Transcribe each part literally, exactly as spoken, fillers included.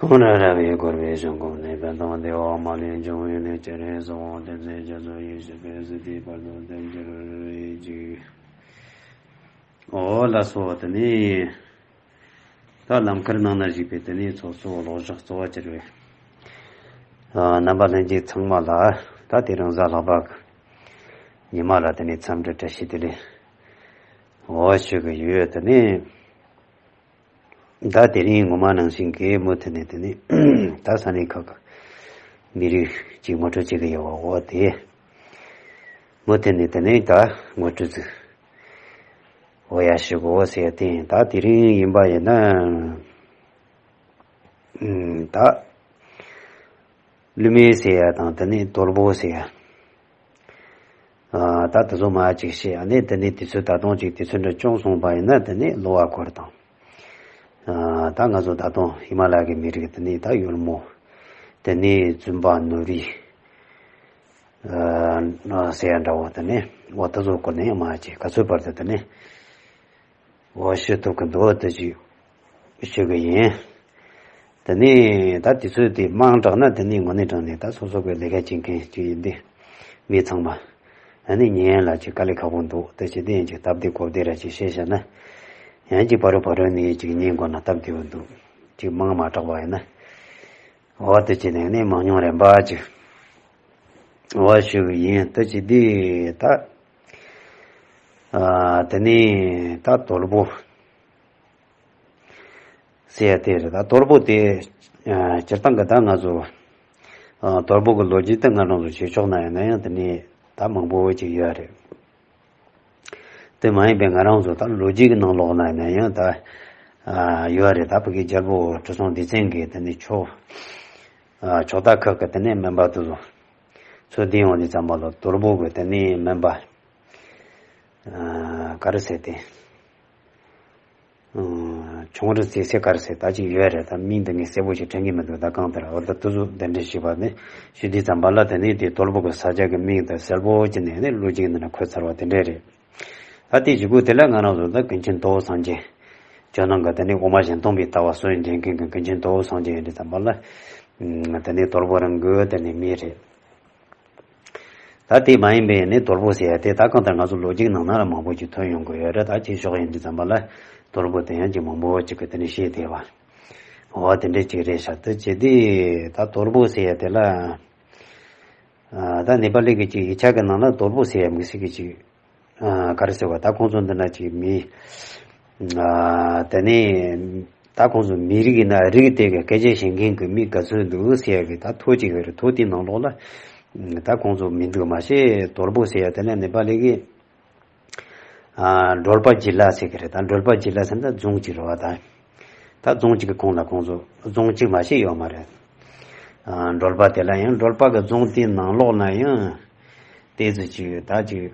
ཨོ་ར་ར་བའི་འཁོར་བའི་འབྱུང་ཁུངས་ནས། ཕན་དང་བདེ་བ་མ་ལུས་འབྱུང་བའི་གནས། སྤྱན་རས་གཟིགས་དབང་བསྟན་འཛིན་རྒྱ་མཚོ་ཡེ་ཤེས་དཔལ་གཟི་བརྗིད་བར་དུ་བརྟན་གྱུར་ཅིག། ཨོ་ལགས་སོ། དེ་ནས་ད་ལམ་ཁར་ནང་ན་བཞུགས་པའི་དེ་ནས་ཚོགས་གཙོ་ལོག་ཞོག་གཙོ་བོ་གྱུར་བའི་རྣམ་པ་ལྷན་རྒྱས་ཚང་མ་ལ་ད་དེ་རིང་གཟའ་ལྷག་པ་གི་ཉི་མ་ལ་དེ་ནས་འཚམས་འདྲི་བཀྲ་ཤིས་བདེ་ལེགས་ཨོ་ཞུ་གི་ཡོད། དེ་ནས། ད་དེ་རིང་ངོ་མ་ནང་བཞིན་གྱི་མུ་མཐུད་ནས་དེ་ནས་ད་ས་གནས་ཁག་གི་མི་རིགས་ཀྱི་ངོ་སྤྲོད་བྱེད་ཀྱི་ཡོད་པ་འོ་དེ། མུ་མཐུད་ནས་དེ་ནས་ད་ངོ་སྤྲོད་ཅིག་འོ་ཡ་ཞུ་གོ་ཟེར་ཡ་དེ་ཡིན། ད་དེ་རིང་ཡིན་པ་ཡིན་ན་ད། ཀླུ་མེ་ཟེར་ཡ་དང་དེ་ནས་དོལ་པོ་ཟེར་ཡ། ཨ་ད་དེ་ཚོ་མ་ཅིག་བཤད་ཡ་ནས་དེ་ནས་དུས་ཚོད་ད་དུང་ཅིག་དུས་ཚོད་འདྲ་ཅུང་སོང་པ་ཡིན་ན་དེ་ནས་གློ་བ་འཁོར་དང་། ཨ་ད་ང་ཚོ་ད་དུང་ཧི་མ་ལ་གི་མི་རིགས་དེ་ནས་ད་ཡོལ་མོ། དེ་ནས་བཙུན་པ་ནོར་བུ། ཨ་ཟེར་ཡ་འདྲ་བོ་དེ་ནས་འོ་དེ་ཚོ་སྐོར་ནས་མ་ཅིག་ག་ཚོད་བར་དུ་དེ་ནས། འོ་ཞུ་ཐུབ་ཀྱི་འདུག་ད་ཅིག་ཞུ་གི་ཡིན། དེ་ནས་ད་དུས་ཚོད་དེ་མང་དྲགས་ན་དེ་ནས་དངོས་གནས་དྲང་ནས་ད་སོ་སོ་གི་ལས་ཀ་བྱེད་མཁན་ཅིག་ཡིན་དུས་མི་ཚང་མ་ཨ་ནི་ཉན་ལ་ཅིག་དཀའ་ལས་ཁག་པོ་འདུག་ད་ཅིག་དེ་ཡིན་ཅིག་སྟབས་བདེ་གོ་བདེ་ར་ཅིག་བཤད་བཞག་ན་ཡང་ཅིག་བར་རུ་བར་རུ་ནས་ཅིག་ཉན་དགོས་ན་སྟབས་བདེ་བོ་འདུག་ཅིག་མང་མ་དྲགས་པ་ཡིན་ན། འོ་དེ་བྱས་ནས་ནི་མང་ཉུང་རན་པ་ཅིག་འོ་ཞུ་གི་ཡིན། དེ་བྱས་དུས་ད་ཨ་དེ་ནས་ད་དོལ་པོ་ཟེར་ཡ་དེ་རེད། ད་དོལ་པོ་དེ་ཨ་སྤྱིར་བཏང་གི་ད་ང་ཚོ་ཨ་དོལ་པོ་གི་ལོ་རྒྱུས་དེ་ང་རང་ཚོ་ཞུ་ཆོག་ན་ཡང་ན་ཡང་དེ་ནས་ད་མང་པོ་ཅིག་ཡོད་རེད། དེ་མ་ཡིན་པའི་ང་རང་ཚོ་ད་ལོ་རྒྱུས་ཀྱི་ནང་ལོགས་ན་ཡིན་ན་ཡང་ད་ཨ་ཡོད་རེད། ད་ཕ་གི་རྒྱལ་པོ་ཁྲི་སྲོང་ལྡེ་བཙན་གྱི་དེ་ནས་ཕྱོགས་ཨ་ཕྱོགས་མཐའ་ཁག་གི་དེ་ནས་སྨན་པ་དེ་ཚོ་ཚུར་བསྟེན་ཡོང་དུས་ཙམ་པ་ལ་དོལ་པོ་གི་དེ་ནས་སྨན་པ་ཨ་ག་རེ་ཟེར་ཏེ། ཆུང་རི་རྩེ་སེ་གར་སེ་ད་ཅིག་ཡོད་རེད། ད་མིང་འདི་ངས་གསལ་པོ་ཞིག་དྲན་གྱི་མི་འདུག་ད་གང་ལྟར་འོ་ད་དུ་ཟུ་གདན་འདྲེན་ཞུས་པ་ནི་ཞུ་དུས་ཙམ་པ་ལ་དེ་ནི་དེ་དོལ་པོ་གི་ས་ཆ་གི་མིང་དེ་གསལ་པོ་ཅིག་ནས་ནི་ལོ་རྒྱུས་ནང་ན་འཁོད་ཚར་བ་དེ་འདྲས་རེད། ད་དེ་གཞུག་གུ་དེ་ལ་ང་རང་ཚོ་ད་ཀུན་མཁྱེན་དྭོགས་སངས་རྒྱས་ཇོ་ནང་གི་དེ་ནི་དབུ་མ་གཞན་སྟོང་པའི་ལྟ་བ་གསོན་འདྲེན་མཁན་གྱི་ཀུན་མཁྱེན་དྭོགས་སངས་རྒྱས་ཡིན་དུས་ཙམ་པ་ལ་དེ་ནི་དོལ་པོ་རང་གི་དེ་ནི་མི་རེད། ད་དེ་མ་ཡིན་པའི་ནི་དོལ་པོ་ཟེར་ཡ་དེ་ད་གང་ལྟར་ང་ཚོ་ལོ་རྒྱུས་ནང་ན་ལ་མང་པོ་ཅིག་ཐོན་ཡོང་གི་ཡོད་རེད། ད་ཅིག་ཤོག་ཡིན་དུས་ཙམ་པ་ལ་དོལ་པོ་དེ་ཡང་ཅིག་མང་པོ་ཅིག་གི་དེ་ནི་བཤད་བསྡད་པ་འོ་དེ་འདྲས་ཅིག་རེད་ཤག་དེ་བྱེད་དུས་ད་དོལ་པོ་ཟེར་ཡ་དེ་ལ་ཨ་ད་ནེ་པ་ལི་གི་ཅིག་ཡིག་ཆ་གི་ནང་ལ་དོལ་པོ་ཟེར་ཡ་མི་སྲིད་གི་ཅིག་ཨ་ག་རེ་ཟེར་བ་ད་ཁོང་ཚོ་འདི་ན་ཅིག་མི་ཨ་དེ་ནི་ད་ཁོང་ཚོ་མི་རིགས་ཡིན་ན་རིགས་དེ་གི་སྐད་ཆ་བཤད་མཁན་གི་མི་ག་ཚོད་འདུག་ཟེར་ཡ་གི་ད་ཐོ་ཅིག་ཡོད་རེད། ཐོ་དེའི་ནང་ལོགས་ལ་ད་ཁོང་ཚོ་མི་འདུག་མ་ཤེས་དོལ་པོ་ཟེར་ཡ་དེ་ནི་ནེ་པ་ལི་གི་ཨ་སྒྲོལ་པ་བྱི་ལ་ཟེར་གི་རེད། ད་སྒྲོལ་པ་བྱི་ལ་ཟེར་ན་རྫོང་ཅིག་རེད་བ། ད་ད་རྫོང་ཅིག་གི་ཁོངས་ལ་ཁོང་ཚོ་རྫོང་ཅིག་མ་ཤེས་ཡོད་མ་རེད། ཨ་སྒྲོལ་པ་དེ་ལ་ཡང་སྒྲོལ་པ་གི་རྫོང་དེའི་ནང་ལོགས་ན་ཡང་དེ་ཚོ་ཅིག་ད་ཅིག་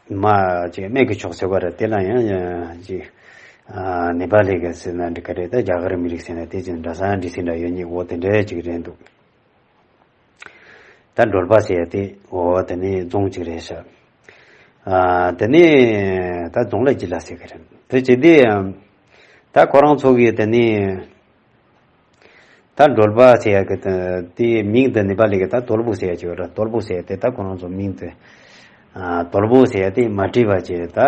མ་ཅིག་སྨད་ཀྱི་ཕྱོགས་ཟེར་བ་རེད། དེ་ལ་ཡང་ཅིག་ཨ་ནེ་པ་ལི་གི་ཟེར་ན་འགྲིག་གི་རེད། ད་རྒྱ་གར་མི་རིགས་ཟེར་ན་དེ་ཅིག་འདྲ་ས་འདྲི་ཟེར་འདྲ་ཡོད་ཉིད་འོ་དེ་འདྲའི་ཅིག་རེད་འདུག་ད་སྒྲོལ་པ་ཟེར་ཡ་དེ་འོ་དེ་ནི་རྫོང་ཅིག་རེད་ཤག་ཨ་དེ་ནི་ད་རྫོང་ལ་བྱི་ལ་ཟེར་གི་རེད། དེ་བྱེད་དུས་ད་ཁོ་རང་ཚོ་གི་དེ་ནི་ད་སྒྲོལ་པ་ཟེར་ཡ་གི་དེ་དེའི་མིང་དེ་ནེ་པ་ལི་གི་ད་དོལ་པོ་ཟེར་ཡ་ཅིག་ཡོད་རེད། དོལ་པོ་ཟེར་ཡ་དེ་ད་ཁོ་རང་ཚོ་མིང་དེ་ཨ་དོལ་པོ་ཟེར་ཡ་དེ་མ་བྲིས་པ་ཅིག་ད་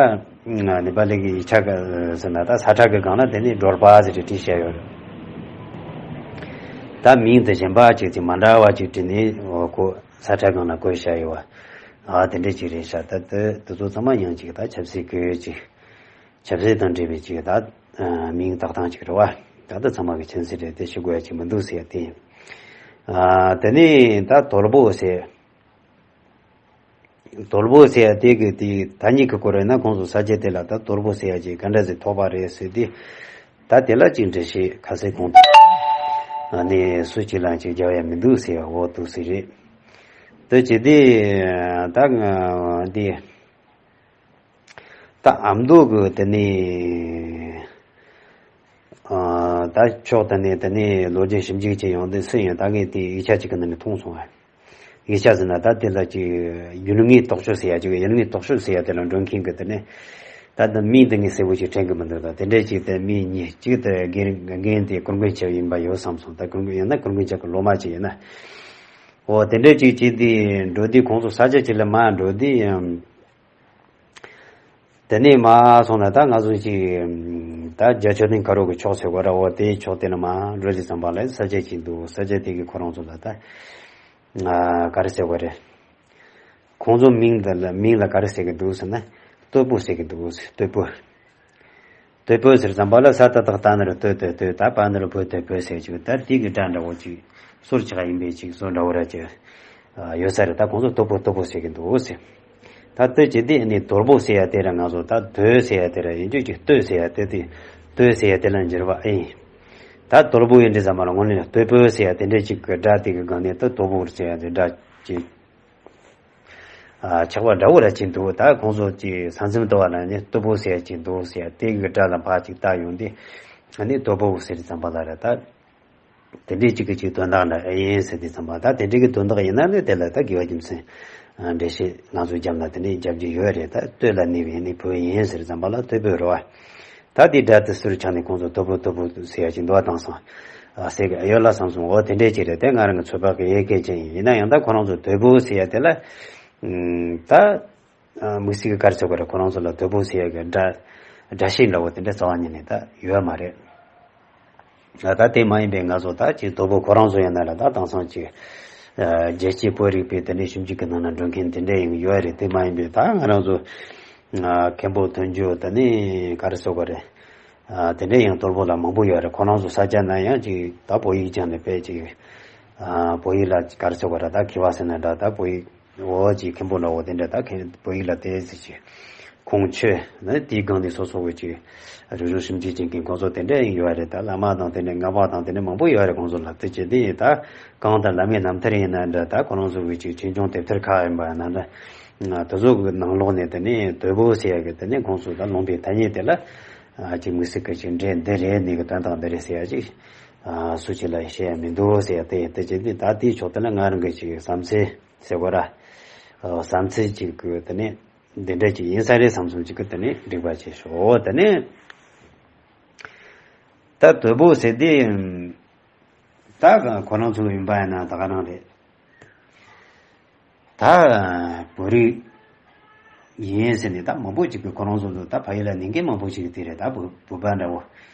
ནེ་པ་ལི་གི་ཡིག་ཆ་ག་ཟེར་ན་ད་ས་ཁྲ་གི་སྒང་ལ་དེ་ནི་སྒྲོལ་པ་ཟེར་ཏེ་བྲིས་བཞག་ཡོད་རེད། ད་མིང་དེ་གཞན་པ་ཅིག་ཅིག་མ་འདྲ་བ་ཅིག་བྲིས་ནས་འོ་ཁོ་ས་ཁྲ་སྒང་ལ་བཀོད་བཞག་ཡོད་བ། ཨ་དེ་འདྲ་ཅིག་རེད་ཤག་ད་དེ་དེ་ཚོ་ཚང་མ་ཡང་ཅིག་ད་ཆབ་སྲིད་གི་ཅིག་ཆབ་སྲིད་དང་འབྲེལ་བའི་ཅིག་ད་ཨ་མིང་བཏགས་སྟངས་ཅིག་རེད་བ། ད་ལྟ་ཚང་མ་གི་མཁྱེན་གསལ་རེད། དེ་ཞུ་དགོས་ཡ་ཅིག་མི་འདུག་ཟེར་ཡ་དེ་ཡིན། ཨ་དེ་ནས་ད་དོལ་པོ་ཟེར། དོལ་པོ་ཟེར་ཡ་དེ་གི་དེ་ད་ཉིད་ཀྱི་སྐོར་ཡིན་ན་ཁོང་ཚོ་ས་ཆ་དེ་ལ་ད་དོལ་པོ་ཟེར་ཡ་ཅིག་ག་འདྲ་ཟིག་ཐོགས་པ་རེད་ཟེར་དུས། ད་དེ་ལ་ཅིག་འགྲེལ་བཤད་ཁ་གསལ་གོང་དུ་ནས་སུ་གཅིག་ལ་ཅིག་རྒྱག་ཡ་མི་འདུག་ཟེར་བ་འོ་འདུག་ཟེར་རེད། དེ་བྱེད་དུས་ད་ང་འདི། ད་ཨ་མདོ་གི་དེ་ནས་ཨ་ད་ཕྱོགས་དེ་ནས་དེ་ནས་ལོ་རྒྱུས་ཞིབ་འཇུག་བྱེད་ཡོང་དུས་སུ་ཡང་ད་ངས་དེ་ཡིག་ཆ་གཅིག་གི་ནང་ནས་མཐོང་སོང་ཨ། ཡིག་ཆ་ཟེར་ན་ད་དེ་ལ་ཅིག་ཡུལ་དངོས་རྟོགས་དཔྱོད་ཟེར་ཡ་ཅིག་ཡུལ་དངོས་རྟོགས་དཔྱོད་ཟེར་ཡ་དེ་ལ་འགྲོ་མཁན་གི་དེ་ནས་ ད་ལྟ་མིང་དེ་ངས་གསལ་པོ་ཞིག་དྲན་གི་མི་འདུག་ད་དེ་འདྲས་ཅིག་དེ་མིང་གཉིས་གཅིག་དེ་རྒན་རྒན་དེ་ཀུན་མཁྱེན་ཆེན་ཡིན་པ་ཡོད་བསམ་སོང་། ད་ཀུན་མཁྱེན་ཡིན་ན་ཀུན་མཁྱེན་ཆེན་གི་སློབ་མ་ཅིག་ཡིན་ན། འོ་དེ་འདྲས་ཅིག་ཅིག་དེ་འགྲོ་དུས་ཁོང་ཚོ་ས་ཆ་ཅིག་ལ་མར་འགྲོ་དུས། དེ་ནས་མར་སོང་ན་ད་ང་ཚོ་ཅིག་ད་རྒྱ་མཆོད་རྟེན་ཁ་རོག་གི་ཕྱོགས་ཟེར་དགོས་ར། འོ་དེའི་ཕྱོགས་དེ་ལ་མར་འགྲོ་དུས་ཙམ་པ་ལ་ས་ཆ་ཅིག་འདུག་ས་ཆ་དེ་གི་ཁོ་རང་ཚོ་ལ་ད་ག་རེ་ཟེར་དགོས་རེད། ཁོང་ཚོ་མིང་དེ་ལ་མིང་ལ་ག་རེ་ཟེར་གི་འདུག་ཟེར་ན། སྟོད་པོ་ཟེར་གི་འདུག་ཟེར། སྟོད་པོ། སྟོད་པོ་ཟེར་ཙམ་པ་ལ་ས་ཏ་བཏགས་སྟ་ན་རོ་སྟོད་སྟོད་སྟོད། ད་པ་ན་རོ་པོ་སྟོད་པོ་ཟེར་ཅིག་ད་དེ་གི་སྒྲ་འདྲ་བོ་ཅིག་སོར་ཆགས་ཡིན་པའི་ཅིག་སོར་འདྲ་བོ་ར་ཅིག་ཡོད་ས་རེད། ད་ཁོང་ཚོ་སྟོད་པོ་སྟོད་པོ་ཟེར་གི་འདུག་ཟེར། ད་སྟོད་ཀྱི་དེ་ནི་དོལ་པོ་ཟེར་ཡ་དེ་ར། ང་ཚོ་ད་དོལ་ཟེར་ཡ་དེ་ར་ཡིན་རྒྱུ་ཅིག་སྟོད་ཟེར་ཡ་དེ་དེ་སྟོད་ཟེར་ཡ་དེ་ལ་འགྱུར་བ་ཨེ་ཡིན། ད་དོལ་པོ་ཡིན་དུས་ཙམ་པ་ལ་དངོས་གནས་སྟོད་པོ་ཟེར་ཡ་དེ་འདྲ་ཅིག་གི་སྒྲ་དེ་གི་སྒང་ནས་ད་དོལ་པོ་ཟེར་ཡ་དེ་སྒྲ་ཅིག་ཆགས་པ་འདྲ་བོ་ར་ཅིག་འདུག་ད་ཁོང་ཚོ་ཅིག་ས་མཚམས་དུ་བ་ལ་ནི་སྟོད་པོ་ཟེར་ཅིག་འདུག་ཟེར་དེ་གི་སྒྲ་ལ་ཕར་ཅིག་བལྟ་ཡོང་དུས་ཨ་ནི་སྟོད་པོ་ཟེར་ཙམ་པ་ལ་ར་ད་དེ་འདྲའི་ཅིག་གི་ཅིག་དོན་དག་འདྲ་ཨེ་ཡིན་ཟེར་དུས་ཙམ་པ། ད་དེ་འདྲའི་གི་དོན་དག་ཡིན་ན་ནི་དེ་ལ་ད་དགེ་བ་རྒྱུ་མཚན་འགྲེལ་བཤད་ང་ཚོ་རྒྱབ་ན་དེ་འདྲའི་རྒྱབ་རྒྱུ་ཡོད་རེད། ད་སྟོད་ལ་གནས་པའི་ནི་བོད་ཡིན་ཟེར་ཙམ་པ་ལ་སྟོད་བོད་རེད་བ། ད་དེ་སྒྲ་དེ་ཟུར་ཆགས་ནས་ཁོང་ཚོ་དོལ་པོ་དོལ་པོ་ཟེར་ཡ་ཅིག་འདུག་བ་དེང་སང་ཟེར་གི་ཡོད་ལ་བསམ་སོང་། འོ་དེ་འདྲས་ཅིག་རེད། དེ་ང་རང་གི་ཚོད་དཔག་གི་ཡས་སྐད་ཅན་ཡིན། ཡིན་ན་ཡང་ད་ཁོ་རང་ཚོ་དོལ་པོ་ཟེར་ཡ་དེ་ལ་ད་དམིགས་བསལ་གྱི་ག་རེ་ཟེར་དགོས་རེད། ཁོ་རང་ཚོ་ལ་དོལ་པོ་ཟེར་ཡ་གི་སྒྲ་སྒྲ་བཤད་འདྲ་བོ་དེ་འདྲ་རྩ་བ་ཉིད་ནས་ད་ཡོད་མ་རེད། ད་དེ་མ་ཡིན་པའི་ང་ཚོ་ད་ཅིག་དོལ་པོ་ཁོ་རང་ཚོ་ཡིན་ན་ལ་ད་དེང་སང་ཅིག་རྒྱལ་གཅེས་བོད་རིག་པའི་དེ་འདྲའི་ཞིབ་འཇུག་གི་ནང་ན་འགྲོ་མཁན་དེ་འདྲ་ཡང་ཡོད་རེད། དེ་མ་ཡིན་པའི་ད་ང་རང་ཚོ་མཁན་པོ་དོན་གཅོད་དེ་ནས་ག་རེ་ཟེར་དགོས་རེད། དེ་འདྲ་ཡང་དོལ་པོ་ལ་མང་པོ་ཡོད་རེད། ཁོ་རང་ཚོ་ས་ཆ་ན་ཡང་ཅིག་ད་བོད་ཡིག་སྦྱངས་ནས་དཔེ་ཅིག་བོད་ཡིག་ལ་ག་རེ་ཟེར་དགོས་རེད། ད་མཁས་པ་ཟེར་ན་འདྲ། ད་བོད་ཡིག་འོ་ཅིག་མཁན་པོ་འདྲ་བོ་དེ་འདྲ་ད་མཁན་བོད་ཡིག་ལ་དེ་ཟེར་ཅིག་ཁུངས་ཆོད་ན་དེའི་སྒང་ནས་སོ་སོ་བོད་ཅིག་རིག་གཞུང་ཞིབ་འཇུག་བྱེད་མཁན་ཁོང་ཚོ་དེ་འདྲ་ཡང་ཡོད་རེད། ད་བླ་མ་དང་དེ་འདྲ་ལྔ་པ་དང་དེ་འདྲ་མང་པོ་ཡོད་རེད། ཁོང་ཚོ་ལ་དེ་བྱེད་དེ་ད་གང་ལྟར་བླ་མའི་རྣམ་ཐར་ཡིན་ན་འདྲ། ད་ཁོ་རང་ཚོ་བོད་ཅིག་ཆོས་འབྱུང་དེབ་ཐེར་ཁག་ཡིན་པ་ན་འདྲ། དེ་ཚོ་གི་ནང་ལོགས་ནས་དེ་ནས་དོལ་པོ་ཟེར་ཡ་གི་དེ་ནས་ཁོང་ཚོ་ད་ལུང་པའི་ཐ་སྙད་དེ་ལ་ཅིག་དམིགས་བསལ་གྱི་ཅིག་འདྲེ་འདི་རེད། འདི་གི་དོན་དག་འདི་རེད་ཟེར་ཡ་ཅིག་སུ་ཅིག་ལ་བཤད་ཡ་མི་འདུག་ཟེར་ཡ་དེ་དེ་བྱེད་དེ་ད་དེའི་ཕྱོགས་དེ་ལ་ང་རང་གི་ཅིག་བསམ་ཚུལ་ཟེར་དགོས་ར། བསམ་ཚུལ་ཅིག་གི་དེ་ནས་འདི་འདྲ་ཅིག་ཡིན་ས་རེད་བསམ་བསམ་ཅིག་གི་དེ་ནས་འགྲིག་པ་བྱེད་ཤོག་དེ་ནས་ད་དོལ་པོ་ཟེར་དེ་ད་ཁོ་རང་ཚོ་ཡིན་པ་ཡིན་ན་ད་ག་རང་རེད། ད་བོད་རིགས་ཡིན་ཟེར་ནས་ད་མང་པོ་ཅིག་གིས་ཁོ་རང་ཚོ་ལ་ད་ཕ་ཡུལ་ལ་གནས་མཁན་མང་པོ་ཅིག་གིས་དེ་རེད། ད་བོད་བོད་པ་འདྲ་བོ་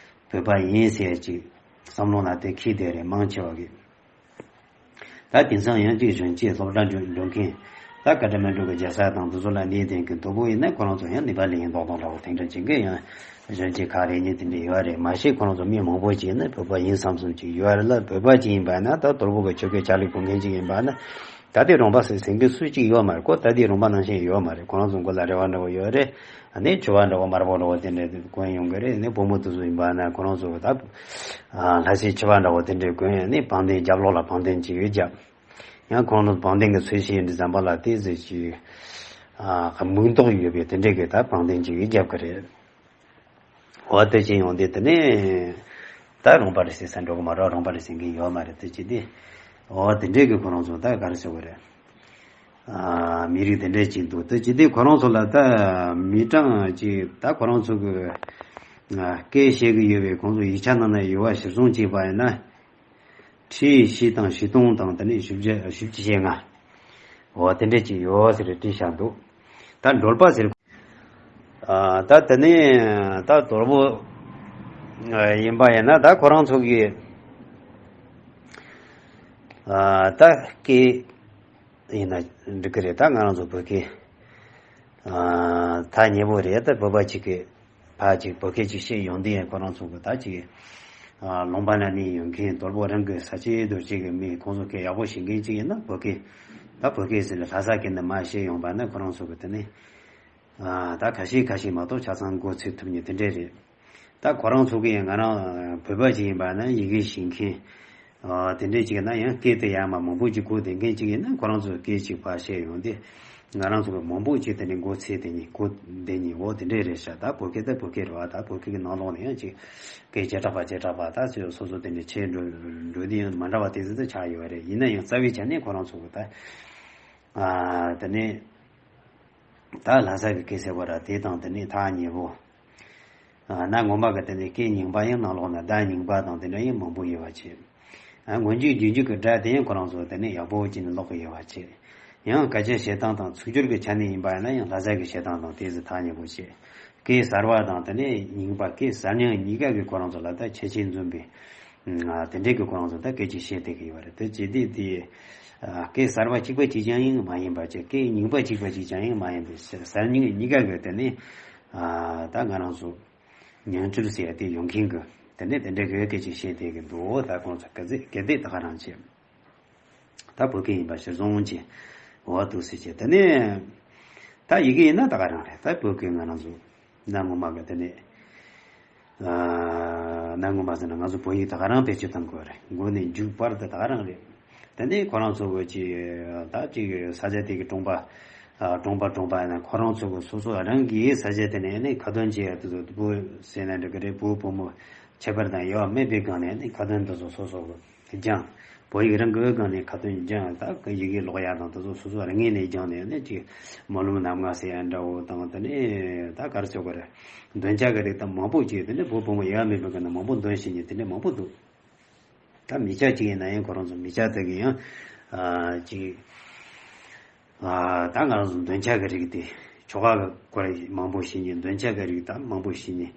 བོད་པ་ཡིན་ཟེར་ཅིག་བསམ་བློ་ལ་དེ་འཁྱེར་བསྡད་རེད། མང་ཆེ་བ་གིས། ད་དེང་སང་ཡང་ཅིག་གཞོན་སྐྱེས་སློབ་གྲྭ་འགྲོ་འགྲོ་མཁན་ད་ཀ་ཏ་མན་གྲུ་གི་རྒྱལ་ས་དང་དེ་ཚོ་ལ་གནས་བསྡད་མཁན་དོལ་པོ་ཡིན་ན་ཁོ་རང་ཚོ་ཡང་ནེ་པ་ལི་ཡིན་མདོག་མདོག་འདྲ་བོ་དེ་འདྲ་ཅིག་གི་ཡང་གཞོན་སྐྱེས་ཁག་རེ་གཉིས་དེ་འདྲ་ཡོད་རེད། མ་གཞི་ཁོ་རང་ཚོ་མི་མང་པོ་ཅིག་ཡིན་ན་བོད་པ་ཡིན་བསམ་བསམ་ཅིག་ཡོད་རེད་ལ། བོད་པ་ཅིག་ཡིན་པ་ན་ད་དོལ་པོ་གི་ཆོ་གའི་ཕྱག་ལས་གོ་མཁན་ཅིག་ཡིན་པ་ན། ད་དེ་རོང་པ་ཟེར་ཟེར་མཁན་སུ་གཅིག་ཡོད་མ་རེད། ཁོ་ད་དེ་རོང་པ་ནང་བཞིན་ཡོད་མ་རེད། ཁོ་རང་ཚོ་མགོ་ལ་རེ་བ་འདྲ་བོ་ཡོད་རེད། ཨ་ནི་ཕྱུ་པ་འདྲ་བོ་དམར་པོ་འདྲ་བོ་དེ་འདྲ་གོན་ཡོང་གི་རེད། ཨ་ནི་བུ་མོ་དེ་ཚོ་ཡིན་པ་ན་ཁོ་རང་ཚོ་ད་ལྷ་སའི་ཕྱུ་པ་འདྲ་བོ་དེ་འདྲ་གོན། ཨ་ནི་བང་གདན་རྒྱབ་ལོགས་ལ་བང་གདན་ཅིག་བརྒྱབ། ཡང་ཁོང་ཚོ་བང་གདན་གྱི་ཚོས་གཞི་ཡིན་དུས་ཙམ་པ་ལ་དེ་ཟེར་གྱི་མིག་མདོག་ཡོད་པའི་དེ་འདྲ་གི་ད་བང་གདན་ཅིག་བརྒྱབ་གི་རེད། འོ་དེ་ཅིག་ཡོང་དུས་དེ་ནས་ད་རོང་པ་རེད་ཟེར་ས་འགྲོ་གི་མ་རེད། རོང་པ་རེད་ཟེར་མཁན་ཡོད་མ་རེད། དེ་ཅི་དེ་འོ་དེ་འདྲས་ཀྱི་ཁོ་རང་ཚོ་ད་ག་རེ་ཟེར་དགོས་རེད། ཨ་མི་རིགས་དེ་འདྲས་ཅིག་འདུག་དེ་ཅི་དེ་ཁོ་རང་ཚོ་ལ་ད་མི་གྲངས་ཅིག་ད་ཁོ་རང་ཚོ་གི་ཨ་སྐད་བཤད་གི་ཡོད་པའི་ཁོང་ཚོ་ཡིག་ཆ་ནང་ན་ཡོད་པ་གཞིར་བཟུང་བྱས་པ་ཡིན་ན། ཁྲི་བཞི་དང་བཞི་སྟོང་དང་དེ་ནས་བཞི་བརྒྱ་བཞི་བཅུ་ཞེ་ལྔ། འོ་དེ་འདྲས་ཅིག་ཡོད་ཟེར་བྲིས་བཞག་འདུག་ད་འགྲོལ་པ་ཟེར། ཨ་ད་དེ་ནས་ད་དོལ་པོ་ཨ་ཡིན་པ་ཡིན་ན་ད་ཁོ་རང་ཚོ་གི་ཨ་ད་སྐད་ཡིན་ན་འགྲིག་གི་རེད། ད་ང་རང་ཚོ་བོད་སྐད་ཨ་ཐག་ཉེ་པོ་རེད། ད་བོད་པ་གཅིག་གི་ཕར་གཅིག་བོད་སྐད་ཅིག་བཤད་ཡོང་དུས་ཡང་ཁོ་རང་ཚོ་གི་ད་ཅིག་ཨ་ལུང་པ་ན་གནས་ཡོད་མཁན་དོལ་པོ་རང་གི་ས་སྐྱེས་རྡོ་སྐྱེས་གི་མི་ཁོང་ཚོ་སྐད་ཡག་པོ་ཤེས་མཁན་ཅིག་ཡིན་ན་བོད་སྐད་ད་བོད་སྐད་ཟེར་ནས་ལྷ་ས་སྐད་ནས་མར་བཤད་ཡོང་པ་ན་ཁོ་རང་ཚོ་གི་དེ་ནས། ཨ་ད་ཁ་ཤས་ཁ་ཤས་མ་གཏོགས་ཆ་ཚང་མགོ་ཚོས་ཐུབ་མཁན་དེ་འདྲས་རེད། ད་ཁོ་རང་ཚོ་གི་ཡང་ང་རང་བོད་པ་ཅིག་ཡིན་པ་ན་ཡི་གེ་ཤེས་མཁན་ཨ་དེ་འདྲས་ཅིག་ཡིན་ན་ཡང་སྐད་དེ་ཡར་མར་མང་པོ་ཅིག་གོ་བསྡད་མཁན་ཅིག་ཡིན་ན་ཁོ་རང་ཚོ་སྐད་ཅིག་ཕར་བཤད་ཡོང་དུས་ང་རང་ཚོ་གི་མང་པོ་ཅིག་དེ་ནས་མགོ་ཚོས་དེ་ནས་གོ་བསྡད་མཁན་འོ་དེ་འདྲས་རེད་ཤག་ད་བོད་སྐད་ད་བོད་སྐད་རེད་བ། ད་བོད་སྐད་ཀྱི་ནང་ལོགས་ནས་ཡང་ཅིག་སྐད་བྱེ་བྲག་པ་བྱེ་བྲག་པ་ད་སོ་སོ་དེ་འདྲས་བྱས་འགྲོ་འགྲོ་དུས་ཡང་མ་འདྲ་བ་དེ་ཚོ་ད་ཆགས་ཡོད་རེད། ཡིན་ན་ཡང་རྩ་བའི་ཆ་ནས་ཁོ་རང་ཚོ་གི་ད་ཨ་དེ་ནས། ད་ལྷ་ས་གི་སྐད་ཟེར་བ་ར་དེ་དང་དེ་ནས་ཐག་ཉེ་བོ། ཨ་གནའ་སྔོན་མ་གི་དེ་ནས་སྐད་རྙིང་པ་ཡང་ནང་ལོགས་ན་བརྡ་རྙིང་པ་དང་དེ་འདྲ་ཡང་མང་པོ་ཡོད་པ་བྱས། ཨ་སྔོན་འཇུག་རྗེས་འཇུག་གི་སྒྲ་དེ་ཡང་ཁོ་རང་ཚོ་དེ་ནས་ཡག་པོ་བྱས་ནས་ཀློག་གི་ཡོད་པ་བྱས། ཡང་སྐད་ཆ་བཤད་སྟངས་དང་ཚིག་སྦྱོར་གྱི་ཆ་ནས་ཡིན་པ་ཡིན་ན་ཡང་ལྷ་ས་གི་བཤད་སྟངས་དང་དེ་ཚོ་ཐག་ཉེ་པོ་བྱས། སྐད་གསར་བ་དང་དེ་ནས་རྙིང་པ་སྐད་གསར་རྙིང་གཉིས་ཀ་གི་ཁོ་རང་ཚོ་ལ་ད་ཁྱད་ཆོས་འཛོམས་པའི། ཨ་དེ་འདྲའི་གི་ཁོ་རང་ཚོ་ད་སྐད་ཆ་བཤད་བསྡད་ཀྱི་ཡོད་པ་རེད། དེ་བྱེད་དུས་དེ་ཨ་སྐད་གསར་བ་གཅིག་པ་གཅིག་རྐྱང་ཡང་མ་ཡིན་པ་བྱས། སྐད་རྙིང་པ་གཅིག་པ་གཅིག་རྐྱང་ཡང་མ་ཡིན་པའི་གསར་རྙིང་གཉིས་ཀ་གི་དེ་ནས་ཨ་ད་ང་རང་ཚོ་ཉམས་འགྱུར་ཟེར་ཡ་དེ་ཡོང་མཁན་གི་དེ་འདྲ་དེ་འདྲ་གི་སྐད་ཆ་བཤད་བསྡད་ཀྱི་འདུག་ད་ཁོང་ཚོ་ག་ཚོད་ག་ཚོད་ད་ག་རང་བྱས། ད་བོད་སྐད་ཡིན་པ་གཞིར་བཟུང་བྱས། འོ་འདུག་སེ་བྱས། དེ་ནས་ད་ཡི་གེ་ཡིན་ན་ད་ག་རང་རེད། ད་བོད་སྐད་ང་རང་ཚོ་གནའ་སྔོན་མ་གི་དེ་ནས་ཨ་གནའ་སྔོན་མ་ཟེར་ན་ང་ཚོ་བོད་ཡིག་ད་ག་རང་བེད་སྤྱོད་གཏང་དགོས་རེད། མགོ་ནས་མཇུག་བར་དུ་ད་ག་རང་རེད། དེ་ནས་ཁོ་རང་ཚོ་གི་ཅིག་ད་ཅིག་ས་ཆ་དེ་གི་གྲོང་པ་ཨ་གྲོང་པ་གྲོང་པ་ཡིན་ན་ཁོ་རང་ཚོ་གི་སོ་སོ་རང་གི་ས་ཆ་དེ་ནས་ནི་ཁ་ཏོན་བྱེད་ཡ་དེ་ཚོ་བུ་ཟེར་ན་འགྲིག་གི་རེད། བུ་བུ་མོ་ཁྱད་པར་དང་དབྱེ་བ་མེད་པའི་སྒང་ནས་ནི་ཁ་ཏོན་དེ་ཚོ་སོ་སོ་གི་སྦྱང་། བོད་ཡིག་རང་གི་སྒང་ནས་ཁ་ཏོན་སྦྱང་། ད་གི་ཡི་གེ་ཀློག་ཡག་དང་དེ་ཚོ་སོ་སོ་རང་ངོས་ནས་སྦྱངས་ནས་ནི་ཅིག་སྨོན་ལམ་རྣམ་ལྔ་ཟེར་ཡ་འདྲ་བོ་དང་དེ་ནས་ད་ག་རེ་ཟེར་དགོས་རེད། འདོན་ཆ་གི་རིགས་དང་མང་པོ་ཅིག་དེ་ནས་བོད་བུ་མོ་ཡག་མེད་པའི་སྒང་ནས་མང་པོ་འདོན་ཤེས་མཁན་དེ་འདྲ་མང་པོ་འདུག་ད་མི་སྐྱ་ཅིག་ཡིན་ན་ཡང་ཁོ་རང་ཚོ་མི་སྐྱ་དེ་གི་ཡང་ཨ་ཅིག་ཨ་ད་ང་རང་ཚོ་འདོན་ཆ་གི་རིགས་དེ་ཆོ་ག་གི་སྐོར་མང་པོ་ཤེས་མཁན། འདོན་ཆ་གི་རིགས་ད་མང་པོ་ཤེས་མཁན།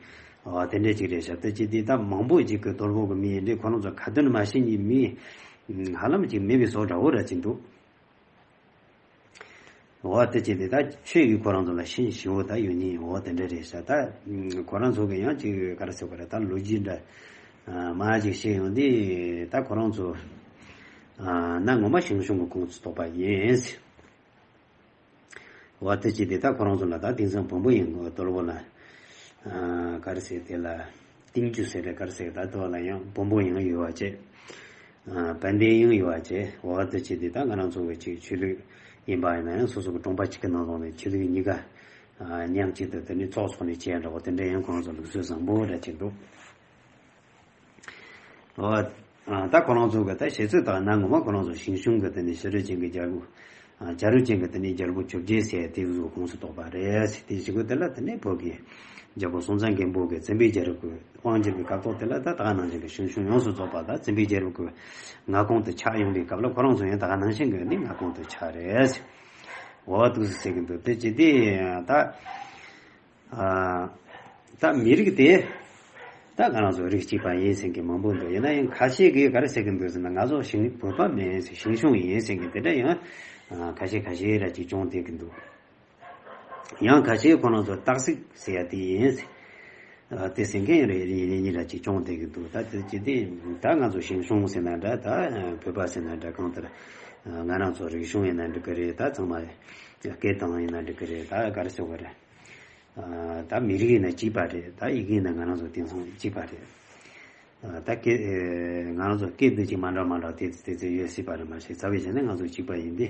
ཨ་དེ་འདྲ་ཅིག་རེད་ཤག་དེ་ཅི་དེ་ད་མང་པོ་ཅིག་གི་དོལ་པོ་གི་མི་ཡིན་དེ་ཁོ་རང་ཚོ་ཁ་ཏོན་མ་ཤེས་མཁན་མི་ཧ་ལམ་ཅིག་མེད་པའི་བཟོ་འདྲ་བོ་ར་ཅིག་འདུག་འོ་དེ་ཅི་དེ་ད་ཆོས་ཀྱི་ཁོ་རང་ཚོ་ལ་ཤེས་ཞིབ་པོ་ད་ཡོད་མཁན། འོ་དེ་འདྲ་རེད་ཤག་ད་ཁོ་རང་ཚོ་གི་ཡང་ཅིག་ག་རེ་ཟེར་དགོས་རེད། ད་ལོ་རྒྱུས་འདྲ་མ་ཅིག་བཤད་ཡོང་དུས་ད་ཁོ་རང་ཚོ་ཨ་གནའ་སྔོན་མ་ཞང་ཞུང་གི་ཁོངས་སུ་གཏོགས་པ་ཡིན། འོ་དེ་ཅི་དེ་ད་ཁོ་རང་ཚོ་ལ་ད་དེང་སང་བོན་པོ་ཡང་དོལ་པོ་ལ་ཨ་ག་རེ་ཟེར་དེ་ལ་ཏིང་ཅུ་ཟེར་རེད་ག་རེ་ཟེར། ད་དོ་ལ་ཡང་བོན་པོ་ཡང་ཡོད་པ་བྱས། ཨ་བན་དེ་ཡང་ཡོད་པ་བྱས། འོ་དེ་ཅི་དེ་ད་ང་རང་ཚོ་གི་ཅིག་ཆོས་ལུགས་ཡིན་པ་ཡིན་ན་ཡང་སོ་སོ་གི་གྲོང་པ་གཅིག་གི་ནང་ལོགས་ནས་ཆོས་ལུགས་གཉིས་ཀ་ཨ་མཉམ་གཅིག་ཏུ་དེ་ནས་ཚོགས་འཚོགས་ནས་བྱས་འདྲ་བོ་དེ་འདྲ་ཡང་ཁོ་རང་ཚོ་ལུགས་སྲོལ་བཟང་པོ་འདྲ་ཅིག་འདུག་འོ། ཨ་ད་ཁོ་རང་ཚོ་གི་ད་བཤད་ཚོད་དག་ན་ངོ་མ་ཁོ་རང་ཚོ་ཞང་ཞུང་གི་དེ་ནས་ཕྱི་རོལ་ཅན་གྱི་རྒྱལ་པོ། ཨ་རྒྱལ་རབས་ཅན་གྱི་དེ་ནས་རྒྱལ་པོ་བཅོ་བརྒྱད་ཟེར་དེ་ཚོ་ཁོངས་སུ་གཏོགས་པ་རེད་ཟེར། དེ་བཞི་པོ་དེ་ལ་དེ་ནས་བོད་ཀྱི་རྒྱལ་པོ་སྲོང་བཙན་སྒམ་པོ་གི་བཙན་པོའི་རྒྱལ་རབས་ཀྱི་དབང་བསྒྱུར་བའི་སྐབས་ཐོག་དེ་ལ་ད་ད་ག་ནང་བཞིན་གྱི་ཞང་ཞུང་ཡོངས་སུ་རྫོགས་པ་ད་བཙན་པོའི་རྒྱལ་རབས་ཀྱི་མངའ་ཁོངས་དུ་ཆགས་ཡོང་བའི་སྐབས་ལ་ཁོ་རང་ཚོ་ཡང་ད་ག་ནང་བཞིན་གྱི་ནི་མངའ་ཁོངས་དུ་ཆགས་རེད་ཟེར། འོ་འདུག་སེ་ཟེར་གྱི་འདུག་དེ་ཅི་སྟེ་ད། ཨ་ད་མི་རིགས་དེ་ད་ང་རང་ཚོ་རིགས་གཅིག་པ་ཡིན་ཟེར་མཁན་མང་པོ་འདུག་ཡིན་ན་ཡང་ཁ་ཤས་ཀྱིས་ག་རེ་ཟེར་གྱི་འདུག་ཟེར་ན། ང་ཚོ་ཞང་བོད་པ་མིན་ཟེར། ཞང་ཞུང་ཡིན་ཟེར་མཁན་དེ་འདྲ་ཡང་ཨ་ཁ་ཤས་ཁ་ཤས་ར་ཅིག་བྱུང་བསྡད་ཀྱི་འདུག་ཡང་ཁ་ཤས་ཁོ་རང་ཚོ་སྟག་གཟིག་ཟེར་ཡ་དེ་ཡིན་ཟེར། ཨ་དེ་ཟེར་མཁན་རེ་རེ་གཉིས་ར་ཅིག་བྱུང་བསྡད་ཀྱི་འདུག་ད་དེ་ཅི་སྟེ་ད་ང་ཚོ་ཞང་ཞུང་ཟེར་ན་འདྲ། ད་བོད་པ་ཟེར་ན་འདྲ། གང་ལྟར་ང་རང་ཚོ་རིག་གཞུང་ཡིན་ན་འགྲིག་གི་རེད། ད་ཚང་མ་སྐད་དང་ཡིན་ན་འགྲིག་གི་རེད། ད་ག་རེ་ཟེར་དགོས་རེད། ཨ་ད་མི་རིགས་ཡིན་ན་གཅིག་པ་རེད། ད་ཡི་གེ་ཡིན་ན་ང་རང་ཚོ་དེང་སང་གཅིག་པ་རེད། ཨ་ད་སྐད་ཨེ་ང་རང་ཚོ་སྐད་འདི་ཅིག་མ་འདྲ་མ་འདྲ་དེ་དེ་ཚོ་ཡོད་སྲིད་པ་རེད། མ་གཞི་རྩ་བའི་ཆ་ནས་ང་ཚོ་གཅིག་པ་ཡིན་ཏེ།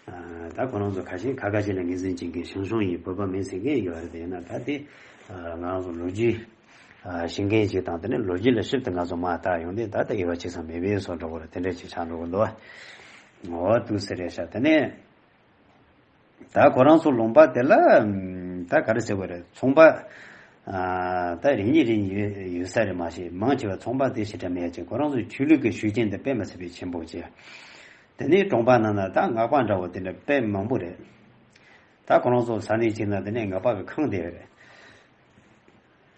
ཨ་ད་ཁོ་རང་ཚོ་ཁ་ཤས་ཁ་ཁ་ཤས་ལ་ངོས་འཛིན་བྱེད་མཁན་ཞང་ཞུང་ཡིན་བོད་པ་མིན་ཟེར་མཁན་ཡོད་རེད། དེ་ཡིན་ན་ད་དེ་ཨ་ང་རང་ཚོ་ལོ་རྒྱུས་ཨ་ཤེས་མཁན་ཞིག་དང་དེ་ནས་ལོ་རྒྱུས་ལ་ཞིབ་ཏུ་ང་ཚོ་མ་བལྟ་ཡོང་དུས་ད་ལྟ་དབྱེ་བ་ཕྱེ་ས་མེད་པའི་བཟོ་འདྲ་བོ་རེད། དེ་འདྲ་ཅིག་ཆགས་འགྲོ་གི་འདུག་འོ་འདུག་སེ་རེད་ཤག་དེ་ནས། ད་ཁོ་རང་ཚོ་ལུང་པ་དེ་ལ་ད་ག་རེ་ཟེར་བ་རེད། ཚོང་པ་ཨ་ད་རེ་གཉིས་རེ་གཉིས་ཡོད་ཡོད་ས་རེད། མ་གཞི་མང་ཆེ་བ་ཚོང་པ་དེ་ཞེ་དྲག་མེད་ཅིང་། ཁོ་རང་ཚོའི་ཆོས་ལུགས་ཀྱི་ཤུགས་རྐྱེན་དེ་དཔེ་མི་སྲིད་པའི་ཆེན་པོ་བྱས། དེ་ནས་གྲོང་པ་ནང་ན་ད་སྔགས་པ་འདྲ་བོ་དེ་འདྲ་དཔེ་མང་པོ་རེད། ད་ཁོ་རང་ཚོ་ས་གནས་གཅིག་ན་དེ་ནས་སྔགས་པ་གི་ཁང་དེ་རེད།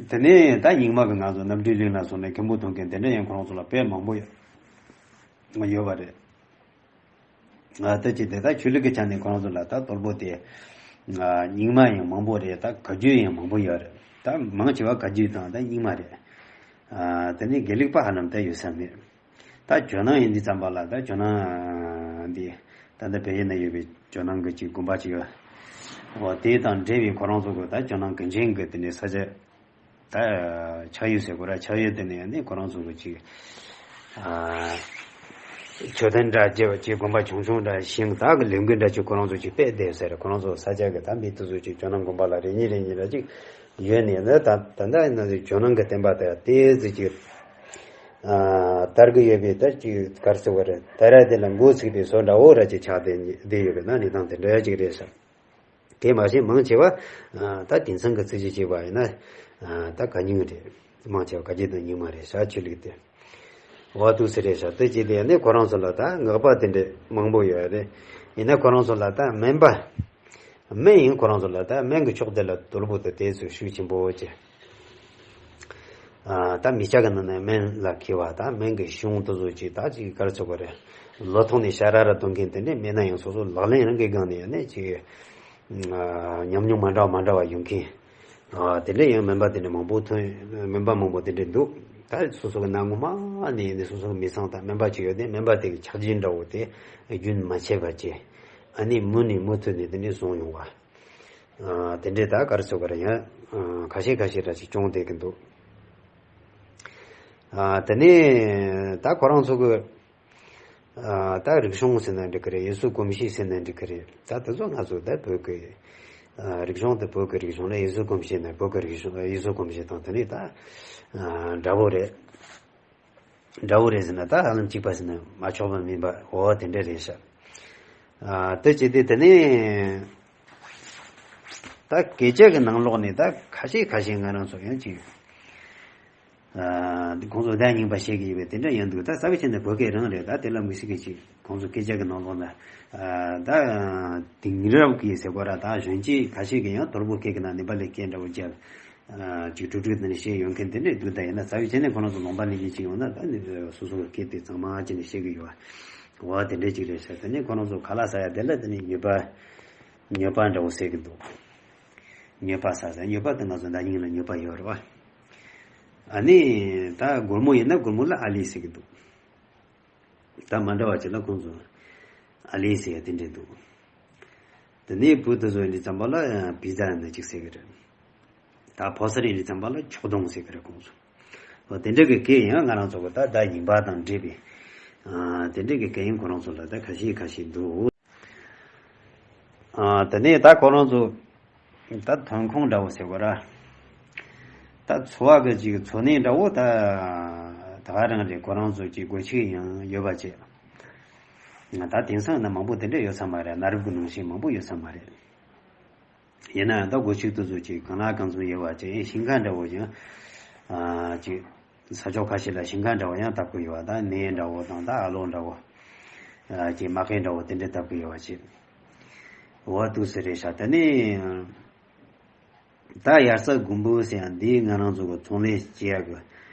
དེ་ནས་ད་རྙིང་མ་གི་ང་ཚོ་རྣམ་འཕྲུལ་གླིང་ལ་སོང་ནས་མཁན་པོ་མཐོང་མཁན་དེ་འདྲ་ཡང་ཁོ་རང་ཚོ་ལ་དཔེ་མང་པོ་ཡོད་ཡོད་པ་རེད། ཨ་ད་ཅི་དེ་ད་ཆོས་ལུགས་ཀྱི་ཆ་ནས་ཁོ་རང་ཚོ་ལ་ད་དོལ་པོ་དེ་ཨ་རྙིང་མ་ཡང་མང་པོ་རེད། ད་བཀའ་བརྒྱུད་ཡང་མང་པོ་ཡོད་རེད། ད་མང་ཆེ་བ་བཀའ་བརྒྱུད་དང་ད་རྙིང་མ་རེད། ཨ་དེ་ནས་དགེ་ལུགས་པ་ཧ་ལམ་ད་ཡོད་ས་མེད། ད་ཇོ་ནང་ཡིན་དུས་ཙམ་པ་ལ་ད་ཇོ་ནང་འདི་ད་ལྟ་བལ་ཡུལ་ན་ཡོད་པའི་ཇོ་ནང་གི་ཅིག་དགོན་པ་ཅིག་ཡོད། འོ་དེ་དང་འབྲེལ་བའི་ཁོ་རང་ཚོ་གི་ད་ཇོ་ནང་དགེ་ཆེན་གི་དེ་ནས་ས་ཆ། ད་ཕྱག་ཡུལ་ཟེར་དགོས་ར། ཕྱག་ཡུལ་དེ་ནས་ནི་ཁོ་རང་ཚོ་གི་ཅིག་ཨ་མཆོད་རྟེན་འདྲ་བྱས་པ་ཅིག་དགོན་པ་ཆུང་ཆུང་འདྲ་ཞིང་། ད་གི་ལས་འགུལ་འདྲ་ཅིག་ཁོ་རང་ཚོ་ཅིག་སྤེལ་བསྡད་ཟེར། ཁོ་རང་ཚོ་ས་ཆ་གི་ད་མི་དེ་ཚོ་ཅིག་ཇོ་ནང་དགོན་པ་ལ་རེ་གཉིས་རེ་གཉིས་འདྲ་ཅིག་ཡོད་ནས་ནི། ད་ད་ལྟ་ཡིན་ན་ཇོ་ནང་གི་བསྟན་པ་དེ་ཏོག་ཙམ་ཅིག་ཨ་དར་གི་ཡོད་པའི་ད་ཅིག་ག་རེ་ཟེར་དགོས་རེད། ད་ར་དེ་ལ་འགོ་ཚུགས་པའི་བཟོ་འདྲ་བོ་ར་ཅིག་ཆགས་བསྡད་བསྡད་ཡོད་པའི་ན་གནས་སྟངས་དེ་འདྲ་ཅིག་རེད་ཟེར། དེ་མ་ཟད་མང་ཆེ་བ་ད་དེང་སང་གི་ཚིག་གཞི་བྱས་པ་ཡིན་ན་ད་གད་སྙིགས་རེད། མང་ཆེ་བ་ག་གེ་དང་སྙིགས་མ་རེད་ཤག་ཆོས་ལུགས་དེ། འོ་འདུག་སེ་རེད་ཤག་དེ་བྱས་ཏེ་ཡང་ནས་ཁོ་རང་ཚོ་ལ་ད་ངག་པ་དེ་འདྲས་མང་པོ་ཡོད་རེད། ཡིན་ན་ཁོ་རང་ཚོ་ལ་ད་སྨན་པ། སྨན་ཡིན་ཁོ་རང་ཚོ་ལ་ད་སྨན་གྱི་ཕྱོགས་དེ་ལ་དོལ་པོ་དེ་དེ་ཚོས་ཤུགས་ཆེན་པོ་བྱས། ད་མི་སྐྱ་གི་ནང་ནས་སྨན་ལ་མཁས་པ་ད་སྨན་གྱི་གཞུང་དེ་ཚོ་ཅིག་ད་ཅིག་ག་རེ་ཟེར་དགོས་རེད། ལོ་ཐོག་ནས་ཤ་ར་ར་གཏོང་མཁན་དེ་འདྲས་མེད་ན་ཡང་སོ་སོ་ལག་ལེན་རང་གི་སྒང་ནས་ཡང་ནས་ཅིག་ཉམས་མྱོང་མ་འདྲ་བ་མ་འདྲ་བ་ཡོད་མཁན། དེ་འདྲས་ཡང་སྨན་པ་དེ་འདྲས་མང་པོ་ཐོན། སྨན་པ་མང་པོ་དེ་འདྲས་འདུག་ད་སོ་སོ་གི་སྣང་ངོ་མ་ནས་ནས་སོ་སོ་གི་མི་ཚང་དང་སྨན་པ་ཅིག་ཡོད་དེ་སྨན་པ་དེ་གི་ཕྱག་རྗེས་འདྲ་བོ་དེ་རྒྱུན་མ་ཆད་པ་བྱས། ཨ་ནི་མུ་ནས་མུ་མཐུད་ནས་དེ་འདྲས་བཟུང་ཡོང་བ། དེ་འདྲས་ད་ག་རེ་ཟེར་དགོས་རེད་ཡང་ཁ་ཤས་ཁ་ཤས་ར་ཅིག་བྱུང་བསྡད་ཀྱི་འདུག་དེ་ནས་ད་ཁོ་རང་ཚོ་གི་ད་རིག་གཞུང་ཟེར་ན་འགྲིག་གི་རེད། ཡུལ་སྲོལ་གོམས་གཤིས་ཟེར་ན་འགྲིག་གི་རེད། ད་དེ་ཚོ་ང་ཚོ་ད་བོད་ཀྱི་རིག་གཞུང་དེ་བོད་ཀྱི་རིག་གཞུང་ལ་ཡུལ་སྲོལ་གོམས་གཤིས་ན་བོད་ཀྱི་རིག་གཞུང་ཡུལ་སྲོལ་གོམས་གཤིས་དང་དེ་ནས་ད་འདྲ་བོ་རེད། འདྲ་བོ་རེད་ཟེར་ན་ད་ཧ་ལམ་གཅིག་པ་ཟེར་ན་མ་ཆོག་པ་མིན་པ་འོ་དེ་འདྲ་རེད་ཤག་དེ་བྱས་ཏེ་དེ་ནས་ད་སྐད་ཆ་གི་ནང་ལོགས་ནས་ད་ཁ་ཤས་ཁ་ཤས་ང་རང་ཚོ་ཡང་ཅིག་འདི་ཁོང་ཚོ་བརྡ་རྙིང་པ་བཤད་ཀྱི་ཡོད་པས་དེ་འདྲ་ཡང་འདུག་ད་རྩ་བའི་ཆ་ནས་བོད་སྐད་རང་རེད། ད་དེ་ལ་དམིགས་བསལ་གྱི་ཅིག་ཁོང་ཚོ་སྐད་ཆ་གི་ནང་ལོགས་ན་ད་དེང་རབས་ཀྱི་ཟེར་དགོས་ར་ད་གཞོན་སྐྱེས་ཁ་ཤས་ཀྱིས་ཡང་དོལ་པོ་སྐད་ཀྱི་ནང་ནེ་པ་ལི་སྐད་འདྲ་བོ་རྒྱབ། ཅིག་དཀྲུག་དཀྲུག་དེ་འདྲ་བཤད་ཡོང་མཁན་དེ་འདྲས་འདུག་ད་ཡིན་ན་རྩ་བའི་ཆ་ནས་ཁོ་རང་ཚོ་ལུང་པ་ནས་ཡིན་ཅིག་ཡོང་ན་ད་ནི་སོ་སོ་གི་སྐད་དེ་གཙང་མ་བྱས་ནས་བཤད་ཀྱི་ཡོད་པ། འོ་དེ་འདྲས་ཅིག་རེད་ཤག་དེ་ནས་ཁོ་རང་ཚོ་ཁ་ལག་ཟ་ཡ་དེ་ལ་དེ་ནས་ཉོས་པ། ཉོས་པ་འདྲ་བོ་ཟེར་གྱི་འདུག་ཉོས་པ་ཟ་ཟ་ཉོས་པ་དེ་ང་ཚོ་ཟླ་ཉིན་ལ་ཉོས་པ་ཡོད་རེད་བ། ཨ་ནི་ད་སྒོར་མོ་ཡིན་ན་སྒོར་མོ་ལ་ཨ་ལི་ཟེར་གྱི་འདུག་ད་མ་འདྲ་བ་ཅིག་ལ་ཁོང་ཚོ་ཨ་ལི་ཟེར་ཡ་དེ་འདྲས་འདུག་དེ་ནས་བུ་དེ་ཚོ་ཡིན་དུས་ཙམ་པ་ལ་པི་ཛ་ཡིན་ན་ཅིག་ཟེར་གྱི་རེད། ད་ཕོ་གསར་ཡིན་དུས་ཙམ་པ་ལ་ཁྱོག་གདོང་ཟེར་གྱི་རེད་ཁོང་ཚོ། འོ་དེ་འདྲ་གི་སྐད་ཡང་ང་རང་ཚོ་གི་ད་ད་ཡིན་པ་དང་འདྲེས་པའི་དེ་འདྲ་གི་སྐད་ཡང་ཁོ་རང་ཚོ་ལ་ད་ཁ་ཤས་ཁ་ཤས་འདུག་དེ་ནས་ད་ཁོ་རང་ཚོ་ད་ཐོན་ཁུངས་འདྲ་བོ་ཟེར་དགོས་ར། ད་འཚོ་བ་གི་ཅིག་འཚོ་གནས་འདྲ་བོ་ད་ད་ག་རང་རེད། ཁོ་རང་ཚོ་ཅིག་སྒོ་ཕྱུགས་ཡང་ཡོད་པ་བྱས། ད་དེང་སང་ན་མང་པོ་དེ་འདྲ་ཡོད་ས་མ་རེད། གནའ་རབས་ཀྱི་ནང་བཞིན་མང་པོ་ཡོད་ས་མ་རེད། ཡིན་ན་ཡང་ད་སྒོ་ཕྱུགས་དེ་ཚོ་ཅིག་གང་ལ་གང་འཚམ་ཡོད་པ་ཅིག་ཡིན། ཞིང་ཁ་འདྲ་བོ་ཡང་ཅིག་ས་ཕྱོགས་ཁ་ཤས་ལ་ཞིང་ཁ་འདྲ་བོ་ཡང་བཏབ་ཀྱི་ཡོད་པ། ད་ནས་འདྲ་བོ་དང་ད་ཨ་ལོ་འདྲ་བོ་ཅིག་མ་ཀེ་འདྲ་བོ་དེ་འདྲ་བཏབ་ཀྱི་ཡོད་པ་ཅིག་འོ་འདུག་སེ་རེད་ཤག་དེ་ནས་ད་དབྱར་རྩྭ་དགུན་འབུ་ཟེར་ཡང་འདི་ང་རང་ཚོ་གི་ཚོང་ལས་བྱེད་ཡག་གི་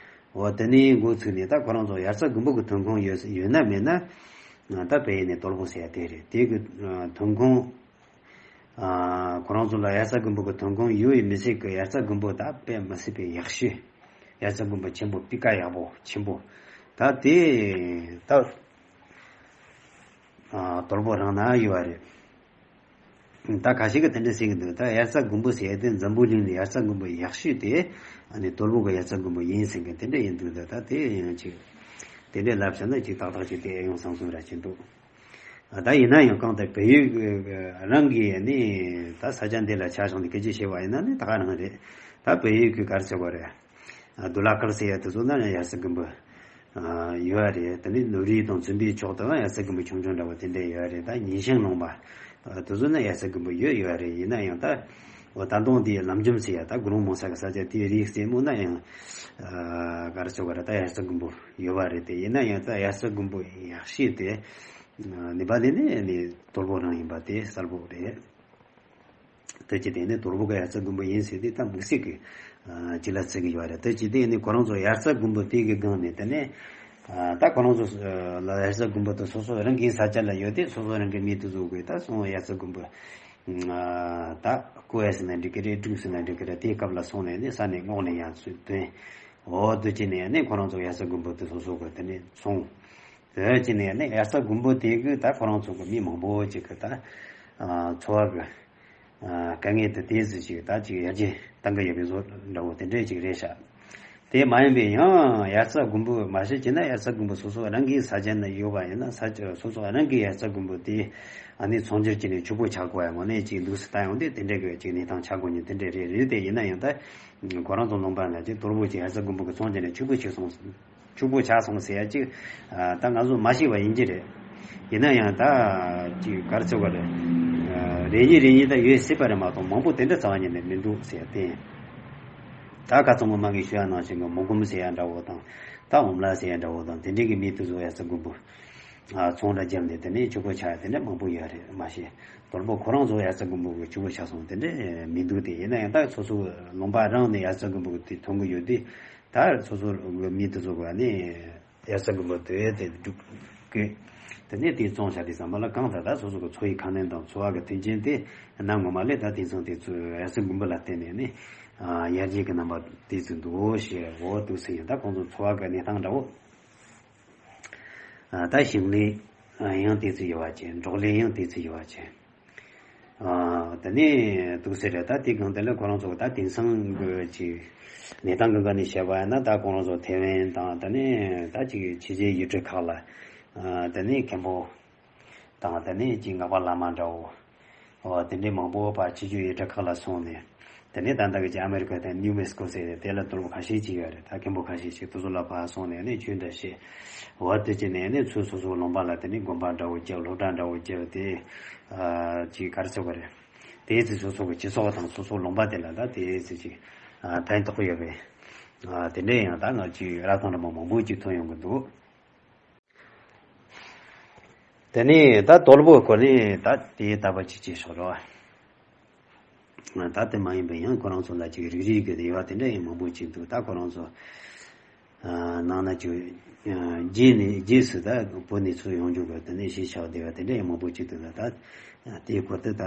འོ་དེ་ནས་འགོ་ཚུགས་ནས་ད་ཁོ་རང་ཚོ་དབྱར་རྩྭ་དགུན་འབུ་གི་ཐོན་ཁུངས་ཡོད་ཡོད་ན་མེད་ན་ད་བལ་ཡུལ་ནས་དོལ་པོ་ཟེར་ཡ་དེ་རེད། དེ་གི་ཐོན་ཁུངས་ཁོ་རང་ཚོ་ལ་དབྱར་རྩྭ་དགུན་འབུ་གི་ཐོན་ཁུངས་ཡོད་ཡོད་མི་སྲིད་གི། དབྱར་རྩྭ་དགུན་འབུ་ད་དཔེ་མི་སྲིད་པའི་ཡག་ཤོས། དབྱར་རྩྭ་དགུན་འབུ་ཆེན་པོ་སྤུས་ཀ་ཡག་པོ་ཆེན་པོ་ད་དེ་ད་དོལ་པོ་རང་ན་ཡོད་པ་རེད། ད་ཁ་ཤས་ཀྱིས་དེ་འདྲ་ཟེར་གྱི་འདུག་ད་དབྱར་རྩྭ་དགུན་འབུ་ཟེར་ཡ་དེ་འཛམ་བུ་གླིང་ནས་དབྱར་རྩྭ་དགུན་འབུ་ཡག་ཤོས་དེ་ཨ་ནི་དོལ་པོ་གི་དབྱར་རྩྭ་དགུན་འབུ་ཡིན་ཟེར་མཁན་དེ་འདྲ་ཡིན་འདུག་ད་ད་དེ་ཡང་ཅིག་དེ་འདྲ་ལབ་བྱས་ན་ཅིག་ཏག་ཏག་ཅིག་དེ་ཨེ་ཡོང་བསམ་བསམ་ར་ཅིག་འདུག་ད་ཡིན་ན་ཡང་གང་ལྟར་བལ་ཡུལ་རང་གི་ཨ་ནི་ད་ས་ཆ་འདི་ལ་ཆ་བཞག་ནས་སྐད་ཆ་བཤད་པ་ཡིན་ན་ནི་ད་ག་རང་རེད། ད་བལ་ཡུལ་གི་ག་རེ་ཟེར་དགོས་རེད། དུ་ལ་ཀར་ཟེར་ཡ་དེ་ཚོ་ན་ཡང་དབྱར་རྩྭ་དགུན་འབུ་ཡོད་རེད། དེ་ནས་ནུབ་རི་དང་ཙུན་པའི་ཕྱོགས་དུའང་དབྱར་རྩྭ་དགུན་འབུ་ཆུང་ཆུང་འདྲ་བོ་དེ་འདྲ་ཡོད་རེད། ད་ཉིན་ཤིང་ལུང་པ་དེ་ཚོ་ན་དབྱར་རྩྭ་དགུན་འབུ་ཡོད་ཡོད་རེད། ཡིན་ན་ཡང་ད་འོ་ད་དུང་དེའི་ལམ་འཇོམས་ཟེར་ཡ་ད་དགུ་རོང་མོ་ས་གི་ས་ཆ་དེའི་རིགས་རྩེ་མོ་ན་ཡང་ག་རེ་ཟེར་བ་རེད། ད་དབྱར་རྩྭ་དགུན་འབུ་ཡོད་པ་རེད། དེ་ཡིན་ན་ཡང་ད་དབྱར་རྩྭ་དགུན་འབུ་ཡག་ཤོས་དེ་ནེ་པ་ལི་ནས་ནི་དོལ་པོ་རང་ཡིན་པ་དེ་གསལ་པོ་རེད། དེ་ཅི་དེ་ནི་དོལ་པོ་གི་དབྱར་རྩྭ་དགུན་འབུ་ཡིན་ཟེར་དེ་ད་དམིགས་བསལ་གྱི་ཅི་ལ་ཟེར་གི་ཡོད་རེད། དེ་ཅི་དེ་ནི་ཁོ་རང་ཚོ་དབྱར་རྩྭ་དགུན་འབུ་དེ་གི་སྒང་ནས་དེ་ནས་ད་ཁོ་རང་ཚོ་ལ་དབྱར་རྩྭ་དགུན་འབུ་དེ་སོ་སོ་རང་གི་ས་ཆ་ལ་ཡོད་དེ་སོ་སོ་རང་གི་མི་དེ་ཚོ་གི་ད་སོང་དབྱར་རྩྭ་དགུན་འབུ་ད་རྐོ་ཡ་ཟེར་ན་འགྲིག་གི་རེད། དཀྲུག་ཟེར་ན་འགྲིག་གི་རེད། དེའི་སྐབས་ལ་སོང་ནས་ནི་ས་ནས་སྔོག་ནས་ཡང་ཚུར་ཐོན། འོ་དེ་ཅི་ནས་ནི་ཁོ་རང་ཚོ་དབྱར་རྩྭ་དགུན་འབུ་དེ་སོ་སོ་གི་དེ་ནས་སོང་། དེ་ཅི་ནས་ནི་དབྱར་རྩྭ་དགུན་འབུ་དེ་གི་ད་ཁོ་རང་ཚོ་གི་མི་མང་པོ་ཅིག་གི་ད་འཚོ་བ་གི་དཀའ་ངལ་དེ་དེ་ཟིག་ཅིག་ད་ཅིག་ཡར་རྒྱས་གཏང་གི་ཡོད་པའི་བཟོ་འདྲ་བོ་དེ་འདྲས་ཅིག་རེད་ཤག་དེ་མ་ཡིན་པའི་ཡང་དབྱར་རྩྭ་དགུན་འབུ་མ་གཞི་བྱས་ན་དབྱར་རྩྭ་དགུན་འབུ་སོ་སོ་རང་གི་ས་ཆ་ན་ཡོད་པ་ཡིན་ན་ས་ཆ་སོ་སོ་རང་གི་དབྱར་རྩྭ་དགུན་འབུ་དེ་ཨ་ནི་ཚོང་སྒྱུར་བྱས་ནས་ཕྱུག་པོ་ཆགས་དགོས་ཡ་ངོ་ནས་ཅིག་ལུགས་སུ་བལྟ་ཡོང་དུས་དེ་འདྲས་གི་ཅིག་གནས་སྟངས་ཆགས་དགོས་ཉིན་དེ་འདྲས་རེད། རེད་དེ་ཡིན་ན་ཡང་ད་ཁོ་རང་ཚོ་ལུང་པ་ན་ཅིག་དོལ་པོ་ཅིག་དབྱར་རྩྭ་དགུན་འབུ་གི་ཚོང་བྱས་ནས་ཕྱུག་པོ་ཆགས་སོང་། ཕྱུག་པོ་ཆགས་སོང་ཟེར་ཡ་ཅིག་ད་ང་ཚོ་མ་ཤེས་པ་ཡིན་གྱི་རེད། ཡིན་ན་ཡང་ད་ཅིག་ག་རེ་ཟེར་བ་རེད། རེ་གཉིས་རེ་གཉིས་ད་ཡོད་སྲིད་པ་རེད་མ་གཏོགས་མང་པོ་དེ་འདྲ་རྩ་བ་ཉིད་ནས་མི་འདུག་ཟེར་ཏེ། ད་ཁ་ཚང་མ་མ་གི་ཞུ་ཡ་ནང་བཞིན་གི་མུ་གུམ་ཟེར་ཡ་འདྲ་བོ་དང་། ད་འོམ་ལ་ཟེར་ཡ་འདྲ་བོ་དང་དེ་འདྲའི་གི་མི་དེ་ཚོ་ཡ་རྩ་དགུན་འབུ། ཚོང་འདྲ་བརྒྱབ་ནས་དེ་ནས་ཕྱུག་པོ་ཆགས་དེ་འདྲ་མང་པོ་ཡོད་རེད་མ་གཞི། དོལ་པོ་ཁོ་རང་ཚོ་ཡ་རྩ་དགུན་འབུ་གི་ཕྱུག་པོ་ཆགས་སོང་དེ་འདྲ་མི་འདུག་སྟེ། ཡིན་ན་ཡང་ད་སོ་སོ་ལུང་པ་རང་ནས་ཡ་རྩ་དགུན་འབུ་གི་དེ་མཐོང་གི་ཡོད་དུས། ད་སོ་སོ་གི་མི་དེ་ཚོ་ག་ནས། ཡ་རྩ་དགུན་འབུ་དེ་དེ་སྒྲུབ་དགོས། དེ་ནས་དེ་བཙོང་བྱ་དེ་ཙམ་པ་ལ་གང་ལྟར་ད་སོ་སོ་གི་འཚོ་བའི་ཁ་གནོན་དང་འཚོ་བ་གི་མཐུན་རྐྱེན་དེ་གནའ་སྔོན་མ་ལས་ད་དེང་སང་དེ་ཚོ་ཡ་རྩ་དགུན་འབུ་ལ་བརྟེན་ནས་ནི་ཡར་རྒྱས་ཀྱི་རྣམ་པ་དེ་ཚོ་འདུག་ཞེས་འོ་འདུག་ཟེར་ཡང་ད་ཁོང་ཚོ་འཚོ་བ་གི་གནས་སྟངས་འདྲ་བོ། ད་ཞིང་ལས་ཡང་དེ་ཚོ་ཡོད་པ་ཅན། འབྲོག་ལས་ཡང་དེ་ཚོ་ཡོད་པ་ཅན། ཨ། དེ་ནས་འདུག་ཟེར་རེད། ད་དེ་གང་དེ་ལ་ཁོ་རང་ཚོ་ད་དེང་སང་གི་ཅིག་གནས་སྟངས་ཀྱི་སྒང་ནས་བཤད་པ་ཡིན་ན། ད་ཁོ་རང་ཚོ་ཐེ་ཝན་དང་། དེ་ནས་ད་ཅིག་ཕྱི་རྒྱལ་ཡུལ་གྲུ་ཁག་ལ། ཨ། དེ་ནས་མཁན་པོ་དང་། དེ་ནས་ཅིག་སྔགས་པ་བླ་མ་འདྲ་བོ། ཨོ། དེ་འདྲའི་མང་པོ་ཕར་ཕྱི་རྒྱལ་ཡུལ་གྲུ་ཁག་ལ་སོང་ནས། དེ་ནས་ད་ལྟ་གི་ཅིག་ཨ་མེ་རི་ཁ་དང་ནིའུ་མེག་སི་ཀོ་ཟེར་ཏེ་དེ་ལ་དོལ་པོ་ཁ་ཤས་ཅིག་ཡོད་རེད། ད་མཁན་པོ་ཁ་ཤས་ཅིག་དེ་ཚོ་ལ་ཕར་སོང་ནས་ནས་ཆོས་འདྲ་བཤད། འོ་དེ་ཅི་ནས་ནས་ཚུར་སོ་སོའི་ལུང་པ་ལ་དེ་ནས་དགོན་པ་འདྲ་བོ་བརྒྱབ། སློབ་གྲྭ་འདྲ་བོ་བརྒྱབ་དེ། ཨ། ཅིག་ག་རེ་ཟེར་དགོས་རེད། དེའི་ཚེ་སོ་སོ་གི་སྤྱི་ཚོགས་དང་སོ་སོའི་ལུང་པ་དེ་ལ་ད་དེའི་ཚེ་ཅིག་ཨ། ཕན་ཐོགས་ཡོད་པའི། ཨ། དེ་འདྲའི་ཡང་ད་ང་ཅིག་རག་ཐང་འདྲ་མ་མང་པོ་ཅིག་ཐོན་ཡོང་གི་འདུག་དེ་ནས་ད་དོལ་པོའི་སྐོར་ནས་ད་དེའི་ལྟ་བ་ཅིག་ཅིག་ཤོར་བ། ད་དེ་མ་ཡིན་པའི་ཡང་ཁོ་རང་ཚོ་ལ་ཅིག་རིགས་རུས་ཀྱི་དབྱེ་བ་དེ་འདྲ་ཡང་མང་པོ་ཅིག་འདུག་ད་ཁོ་རང་ཚོ་ནང་ན་ཅིག་རྗེས་ནས་རྗེས་སུ་ད་བོད་ནས་ཚུར་ཡོང་རྒྱུ་གི་དེ་ནས་གཞིས་ཆགས་བསྡད་པ་དེ་འདྲ་ཡང་མང་པོ་ཅིག་འདུག་ད་ད་དེའི་སྐོར་དུ་ད་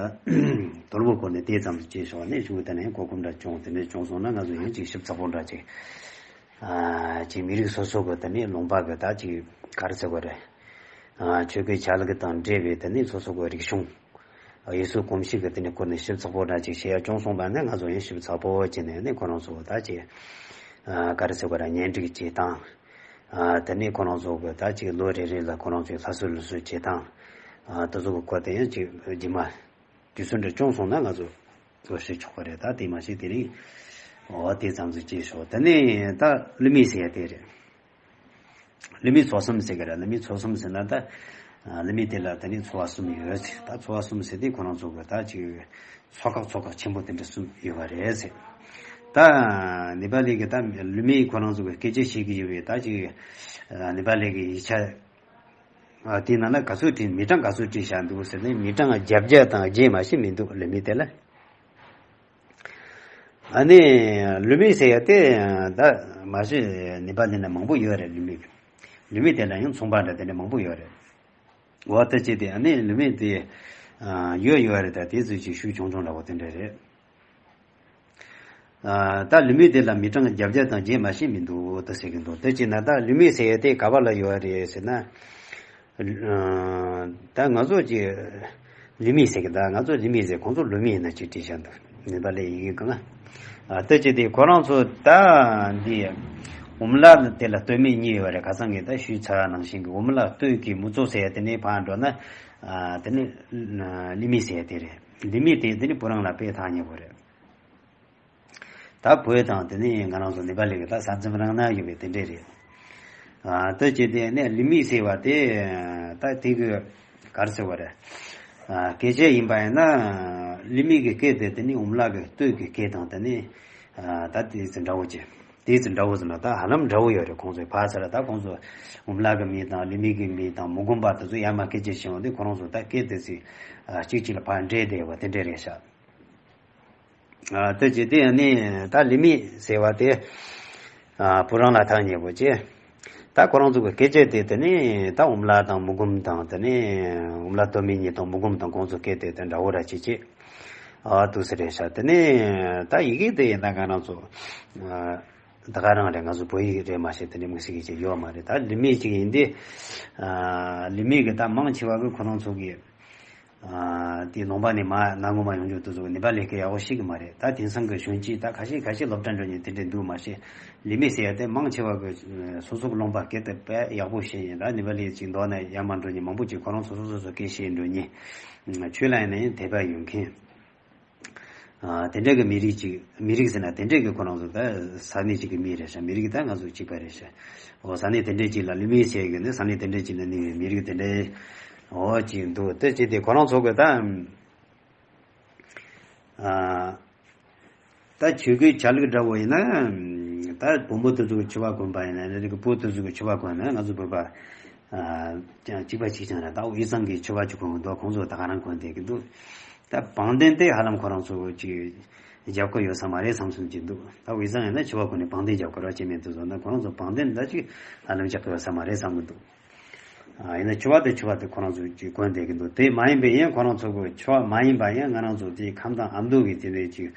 དོལ་པོའི་སྐོར་ནས་དེ་ཙམ་དུ་ཅིག་ཤོར་ནས་ཆུ་བོ་དེ་ནས་ཡང་གོ་སྐབས་འདྲ་བྱུང་། དེ་འདྲ་བྱུང་སོང་ན་ང་ཚོ་ཡང་ཅིག་ཞིབ་ཚགས་པོ་འདྲ་ཅིག་ཨ། ཅིག་མི་རིགས་སོ་སོ་གི་དེ་ནས་ལུང་པ་གི་ད་ཅིག་ག་རེ་ཟེར་དགོས་རེད། ཨ། ཆོས་སྐད་ཆ་ལུགས་དང་འབྲེལ་བའི་དེ་ནས་སོ་སོ་གི་རིག་གཞུང་། ཡུལ་སྲོལ་གོམས་གཤིས་ཀྱི་དེ་ནས་སྐོར་ནས་ཞིབ་ཚགས་པོ་འདྲ་ཅིག་བཤད་ཡ་བྱུང་སོང་བ་ན་ང་ཚོ་ཡང་ཞིབ་ཚགས་པོ་བྱས་ནས་ནས་ཁོ་རང་ཚོ་ད་ཅིག་ཨ། ག་རེ་ཟེར་དགོས་རེད། གཉེན་སྒྲིག་བྱེད་སྟངས། ཨ། དེ་ནས་ཁོ་རང་ཚོ་གི་ད་ཅིག་ལོ་རེ་རེ་ལ་ཁོ་རང་ཚོའི་ལྷ་གསོལ་ལུས་གསོལ་བྱེད་སྟངས། ཨ། དེ་ཚོ་གི་སྐོར་དེ་ཡང་ཅིག་རྗེས་མ། དུས་ཚོད་འདྲ་བྱུང་སོང་ན་ང་ཚོ་ཚོ་ཞིག་ཆོག་པ་རེད། ད་དེ་མ་ཤེས་དེ་རིང་འོ་དེ་ཙམ་ཞིག་བྱས་ཤོག་དེ་ནས་ད་ཀླུ་མེས་ཟེར་ཡ་དེ་རེད། ཀླུ་མེས་ཚོ་གསུམ་ཟེར་གི་རེད། ཀླུ་མེས་ཚོ་གསུམ་ཟེར་ན་ད་ཀླུ་མེས་དེ་ལ་དེ་ནས་ཚོ་བ་གསུམ་ཡོད་ཟེར། ད་ཚོ་བ་གསུམ་ཟེར་དེ་ཁོ་རང་ཚོ་གི་ད་ཅིག་ཚོ་ཁག་ཚོ་ཁག་ཆེན་པོ་དེ་འདྲ་གསུམ་ཡོད་པ་རེད་ཟེར། ད་ནེ་པ་ལི་གི་ད་ཀླུ་མེས་ཁོ་རང་ཚོ་གི་སྐད་ཆ་བཤད་གི་ཡོད་པའི་ད་ཅིག་ནེ་པ་ལི་གི་ཡིག་ཆ། ཨ། དེའི་ནང་ལ་ག་ཚོད་བྲིས། མི་གྲངས་ག་ཚོད་བྲིས་བཞག་འདུག་ཟེར་ནས་མི་གྲངས་བརྒྱད་བརྒྱ་དང་བརྒྱད་མ་ཞིག་མི་འདུག་ཀླུ་མེས་དེ་ལ། ཨ་ནི་ཀླུ་མེས་ཟེར་ཡ་དེ་ད་མ་གཞི་ནེ་པ་ལི་ན་མང་པོ་ཡོད་རེད། ཀླུ་མེས་ཀླུ་མེས་དེ་ལ་ཡང་ཚོང་པ་འདྲ་དེ་འདྲ་མང་པོ་ཡོད་རེད། འོ་ད་ཅི་སྟེ་ཨ་ནི་ཀླུ་མེས་དེ་ཡོད་ཡོད་རེད། ད་དེ་ཚོས་ཅིག་ཤུགས་ཆུང་ཆུང་འདྲ་བོ་དེ་འདྲ་རེད། ཨ། ད་ཀླུ་མེས་དེ་ལ་མི་གྲངས་བརྒྱ་བརྒྱ་དང་བརྒྱད་མ་ཞིག་མི་འདུག་ད་ཟེར་གི་འདུག་དེ་བྱས་ན་ད་ཀླུ་མེས་ཟེར་ཡ་དེ་ག་པ་ལ་ཡོད་རེད་ཟེར་ན། ཨ། ད་ང་ཚོ་ཅིག་ཀླུ་མེས་ཟེར་གི། ད་ང་ཚོ་ཀླུ་མེས་ཟེར། ཁོང་ཚོ་ལུ་མེས་ཡིན་ན་ཅིག་བྲིས་བཞག་འདུག་ནེ་པ་ལི་ཡི་གེ་གང་། ཨ། ད་ཅི་སྟེ་ཁོ་རང་ཚོ་ད་འདི་འོམ་ལ་དེ་ལ་སྟོད་སྨད་གཉིས་ཡོད་རེད། ཁ་སང་གི་ད་ཞུས་ཚར་བ་ནང་བཞིན་གི་འོམ་ལ་སྟོད་ཀྱི་མུ་ཙོ་ཟེར་ཡ་དེ་ནས་ཕར་འགྲོ་ན། ཨ། དེ་ནས་ཀླུ་མེས་ཟེར་ཡ་དེ་རེད། ཀླུ་མེས་དེ་དེ་ནས་བུ་རང་ལ་དཔེ་ཐག་ཉེ་པོ་རེད། ད་བོད་དང་དེ་ནས་ང་རང་ཚོ་ནེ་པ་ལི་གི་ད་ས་མཚམས་རང་ན་ཡོད་པའི་དེ་འདྲས་རེད། ཨ། ད་ཅི་སྟེ་ནས་ཀླུ་མེས་ཟེར་བ་དེ་ད་དེ་གི་ག་རེ་ཟེར་བ་རེད། ཨ། སྐད་ཆ་ཡིན་པ་ཡིན་ན་ཀླུ་མེས་ཀྱི་སྐད་དེ་དེ་ནས་འོམ་ལ་གི་སྟོད་ཀྱི་སྐད་དང་དེ་ནས། ཨ། ད་དེ་ཚོ་འདྲ་བོ་ཅིག་དེ་ཚོ་འདྲ་བོ་ཟེར་ན་ད་ཧ་ལམ་འདྲ་བོ་ཡོད་རེད། ཁོང་ཚོའི་ཕར་ཚུར་ལ་ད་ཁོང་ཚོ་འོམ་ལ་གི་མི་དང་ཀླུ་མེས་ཀྱི་མི་དང་མུ་གུམ་པ་དེ་ཚོ་ཡར་མར་སྐད་ཆ་བཤད་འོང་དུས་ཁོ་རང་ཚོ་ད་སྐད་དེ་ཚོ་གཅིག་གཅིག་ལ་ཕར་འདྲེས་བསྡད་པ་དེ་འདྲས་རེད་ཤག་ཨ། དེ་བྱས་ཏེ་ནི་ད་ཀླུ་མེས་ཟེར་བ་དེ། ཨ། བུ་རང་ལ་ཐག་ཉེ་པོ་བྱས། ད་ཁོ་རང་ཚོ་གི་སྐད་ཆ་དེ་དེ་ནི་ད་འོམ་ལ་དང་མུ་གུམ་དང་དེ་ནི་འོམ་ལ་སྟོད་སྨད་གཉིས་དང་མུ་གུམ་དང་ཁོང་ཚོ་སྐད་དེ་དེ་འདྲ་བོ་ར་ཅིག་ཅིག་ཨ། འདུག་སེ་རེད་ཤག་དེ་ནི་ད་ཡི་གེ་དེ་ཡིན་ན་ང་རང་ཚོ། ཨ། ད་ག་རང་རེད། ང་ཚོ་བོད་ཡིག་རེད་མ་གཞི་དེ་འདྲའི་དམིགས་བསལ་གྱི་ཅིག་ཡོད་མ་རེད། ད་ཀླུ་མེས་ཅིག་ཡིན་ཏེ། ཨ། ཀླུ་མེས་ཀྱི་ད་མང་ཆེ་བ་གི་ཁོ་རང་ཚོ་གི། ཨ། དེ་ནང་པ་ནས་མར་གནའ་སྔོན་མ་ཡོང་རྒྱུ་དེ་ཚོ་ནེ་པ་ལིའི་སྐད་ཡག་པོ་ཤེས་ཀྱི་མ་རེད། ད་དེང་སང་གི་གཞོན་སྐྱེས་ད་ཁ་ཤས་ཁ་ཤས་སློབ་གྲྭ་འགྲོ་མཁན་དེ་འདྲས་འདུག་མ་གཞི། ཀླུ་མེས་ཟེར་ཡ་དེ་མང་ཆེ་བ་གི་སོ་སོ་གི་ལུང་པ་སྐད་དེ་དཔེ་ཡག་པོ་ཤེས་ཡིན། ད་ནེ་པ་ལིའི་ཅིག་མདོར་ན་ཡར་མར་འགྲོ་མཁན་མང་པོ་ཅིག་ཁོ་རང་ཚོ་སོ་སོ་སོ་སོ་སྐད་ཤེས་འགྲོ་མཁན། ཆོས་ལ་ཡིན་ན་ཡང་དད་པ་ཡོད་མཁན། ཨ། དེ་འདྲ་གི་མི་རིགས་ཅིག་མི་རིགས་ཟེར་ན་དེ་འདྲ་གི་ཁོ་རང་ཚོ་ད་ས་གནས་ཅིག་གི་མི་རེད་ཤག་མི་རིགས་ད་ང་ཚོ་གཅིག་པ་རེད་ཤག་འོ། ས་གནས་དེ་འདྲ་ཅིག་ལ་ཀླུ་མེས་ཟེར་གི་ནི་ས་གནས་དེ་འདྲ་ཅིག་ལ་གནས་པའི་མི་རིགས་དེ་འདྲ་འོ་ཅིག་འདུག་དེ་ཅིག་དེ་ཁོ་རང་ཚོ་གི་ད། ཨ། ད་ཆོས་གོས་ཆ་ལུགས་འདྲ་བོ་ཡིན་ན། ད་བུ་མོ་དེ་ཚོ་གི་ཕྱུ་པ་གོན་པ་ཡིན་ན་རེད། བུ་དེ་ཚོ་གི་ཕྱུ་པ་གོན་ན་ང་ཚོ་བོད་པ་ཨ་ཅང་གཅིག་པ་གཅིག་རྐྱང་རེད། ད་དབུས་གཙང་གི་ཕྱུ་པ་ཅིག་གོན་གི་འདུག་ཁོང་ཚོ་ད་ག་རང་གོན་བསྡད་ཀྱི་འདུག་ད་བང་དེན་དེ་ཧ་ལམ་ཁོ་རང་ཚོ་ཅིག་རྒྱབ་ཁ་ཡོད་ས་མ་རེད་བསམ་བསམ་གྱི་འདུག་ད་དབུས་གཙང་ཡིན་ན་ཕྱུ་པ་གོན་ནས་བང་དེན་རྒྱབ་ཁ་ར་བྱེད་མེད་དུ་བཟོ་ན། ཁོ་རང་ཚོ་བང་དེན་ད་ཅིག་ཧ་ལམ་རྒྱབ་ཁ་ཡོད་ས་མ་རེད་བསམ་གྱི་འདུག་ཨ། ཡིན་ན་ཕྱུ་པ་དེ་ཕྱུ་པ་དེ་ཁོ་རང་ཚོ་ཅིག་གོན་བསྡད་ཀྱི་འདུག་དེ་མ་ཡིན་པའི་ཡང་ཁོ་རང་ཚོ་གི་ཕྱུ་པ་མ་ཡིན་པ་ཡང་ང་རང་ཚོ་དེ་ཁམས་དང་ཨ་མདོ་གི་དེ་འདྲའི་ཅིག་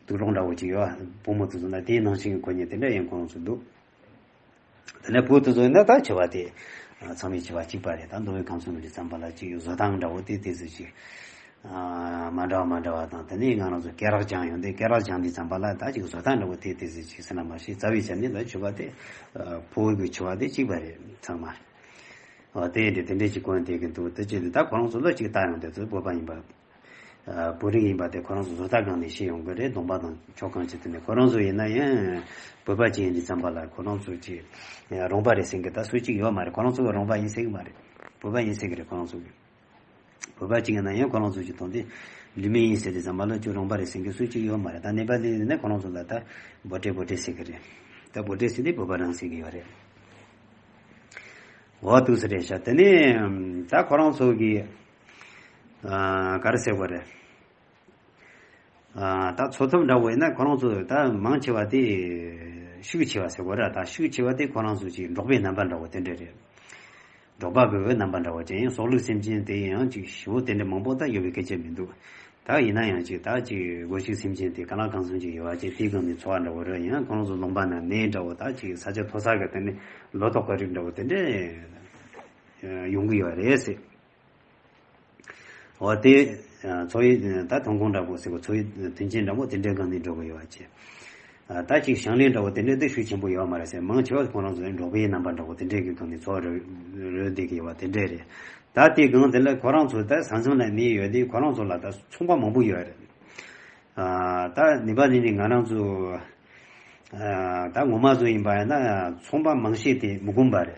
དུག་སློག་འདྲ་བོ་ཅིག་ཡོད། བུ་མོ་དེ་ཚོ་ན་དེའི་ནང་བཞིན་གྱི་གོན་མཁན་དེ་འདྲ་ཡང་ཁོ་རང་ཚོ་འདུག་དེ་ནས་བུ་དེ་ཚོ་ཡིན་ན་ད་ཕྱུ་པ་དེ་ཨ་ཚང་མའི་ཕྱུ་པ་གཅིག་པ་རེད། ད་མདོ་དབུས་ཁམས་གསུམ་འདི་ཙམ་པ་ལ་ཅིག་བཟོ་སྟངས་འདྲ་བོ་དེ་དེ་ཚོ་ཅིག་ཨ། མ་འདྲ་བ་མ་འདྲ་བ་དང་། དེ་ནས་ང་རང་ཚོ་སྐེ་རགས་བརྐྱང་ཡོང་དུས་སྐེ་རགས་བརྐྱང་དུས་ཙམ་པ་ལ་ད་ཅིག་བཟོ་སྟངས་འདྲ་བོ་དེ་དེ་ཚོ་ཅིག་ཟེར་ན་མ་ཤེས། རྩ་བའི་ཆ་ནས་ད་ཕྱུ་པ་དེ་ཨ་ཕོ་བོའི་གི་ཕྱུ་པ་དེ་གཅིག་པ་རེད་ཚང་མ། འོ་དེ་འདྲ་དེ་འདྲ་ཅིག་གོན་བསྡད་ཀྱི་འདུག་དེ་ཅིག་ད་ཁོ་རང་ཚོ་ལོ་གཅིག་ལྟ་ཡོང་དུས་ཚོད་བོད་པ་ཡིན་པ། ཨ། བོད་རིགས་ཡིན་པ་དེ་ཁོ་རང་ཚོ་བཟོ་ལྟ་སྒང་ནས་ཤེས་ཡོང་གི་རེད། གདོང་པ་དང་ཕྱོགས་གང་ཅིག་དེ་ནས་ཁོ་རང་ཚོ་ཡིན་ན་ཡང་བོད་པ་ཅིག་ཡིན་དུས་ཙམ་པ་ལ་ཁོ་རང་ཚོ་ཅིག་རོང་པ་རེད་ཟེར་མཁན་ད་སུ་གཅིག་ཡོད་མ་རེད། ཁོ་རང་ཚོ་རོང་པ་ཡིན་ཟེར་གི་མ་རེད། བོད་པ་ཡིན་ཟེར་གི་རེད་ཁོ་རང་ཚོ་གི། བོད་པ་གཅིག་ཡིན་ན་ཡང་ཁོ་རང་ཚོ་གཅིག་མཐོང་དུས་ལུས་མེད་ཡིན་ཟེར་དུས་ཙམ་པ་ལ་ཁྱོད་རོང་པ་རེད་ཟེར་མཁན་སུ་གཅིག་ཡོད་མ་རེད། ད་ནེ་པ་ལི་ཡིན་ན་ཁོ་རང་ཚོ་ལ་ད་བོ་ཏྲེ་བོ་ཏྲེ་ཟེར་གི་རེད། ད་བོ་ཏྲེ་ཟེར་དུས་བོད་པ་རང་ཟེར་གི་ཡོད་རེད། འོ་འདུག་སེ་རེད་ཤག་དེ་ནས་ད་ཁོ་རང་ཚོ་གི་ཨ་ག་རེ་ཟེར་དགོས་རེད། ཨ་ད་འཚོ་ཐབས་འདྲ་བོ་ཡིན་ན་ཁོ་རང་ཚོ་ད་མང་ཆེ་བ་དེ་ཤུགས་ཆེ་བ་ཟེར་དགོས་རེད། ད་ཤུགས་ཆེ་བ་དེ་ཁོ་རང་ཚོ་གི་འབྲོག་པའི་རྣམ་པ་འདྲ་བོ་དེ་འདྲ་རེད། འབྲོག་པ་གི་རྣམ་པ་འདྲ་བོ་ཅན། སྲོག་ལུས་སེམས་ཅན་དེ་ཡང་ཅིག་ཞེ་པོ་དེ་འདྲ་མང་པོ་ད་ཡོད་པའི་སྐད་ཆ་མི་འདུག་ད་ཡིན་ན་ཡང་ཅིག་ད་ཅིག་སྒོ་ཕྱུགས་སེམས་ཅན་དེ་ག་ལ་གང་འཚམ་ཅིག་ཡོད་པ་ཅིག་དེའི་སྒང་ནས་འཚོ་བ་འདྲ་བོ་རེད། ཡང་ཁོ་རང་ཚོ་ལུང་པ་ན་ནས་འདྲ་བོ་ད་ཅིག་ས་ཆ་མཐོ་ས་གི་དེ་ནས་ལོ་ཏོག་གི་རིགས་འདྲ་བོ་དེ་འདྲ་ཡོང་གི་ཡོད་རེད་ཟེར། འོ་དེ་འཚོ་བའི་ད་ཐོན་ཁུངས་འདྲ་བོ་ཟེར་གོ། འཚོ་བའི་མཐུན་རྐྱེན་འདྲ་བོ་དེ་འདྲའི་སྒང་ནས་འགྲོ་གི་ཡོད་པ་ཅིག་ད་ཅིག་ཞིང་ལས་འདྲ་བོ་དེ་འདྲ་དེ་ཤུགས་ཆེན་པོ་ཡོད་མ་རེད་ཟེར། མང་ཆེ་བ་ཁོ་རང་ཚོ་འབྲོག་པའི་རྣམ་པ་འདྲ་བོ་དེ་འདྲའི་གི་སྒང་ནས་འཚོ་བ་རོལ་རོལ་བསྡད་ཀྱི་ཡོད་པ་དེ་འདྲ་རེད། ད་དེའི་སྒང་དེ་ལ་ཁོ་རང་ཚོ་ད་ས་མཚམས་ལ་གནས་ཡོད་དུས་ཁོ་རང་ཚོ་ལ་ད་ཚོང་པ་མང་པོ་ཡོད་རེད། ཨ་ད་ནེ་པ་ལི་ནས་ང་རང་ཚོ་ཨ་ད་ངོ་མ་བཟོ་ཡིན་པ་ཡིན་ན་ཚོང་པ་མང་ཤོས་དེ་མུ་ཀུམ་པ་རེད།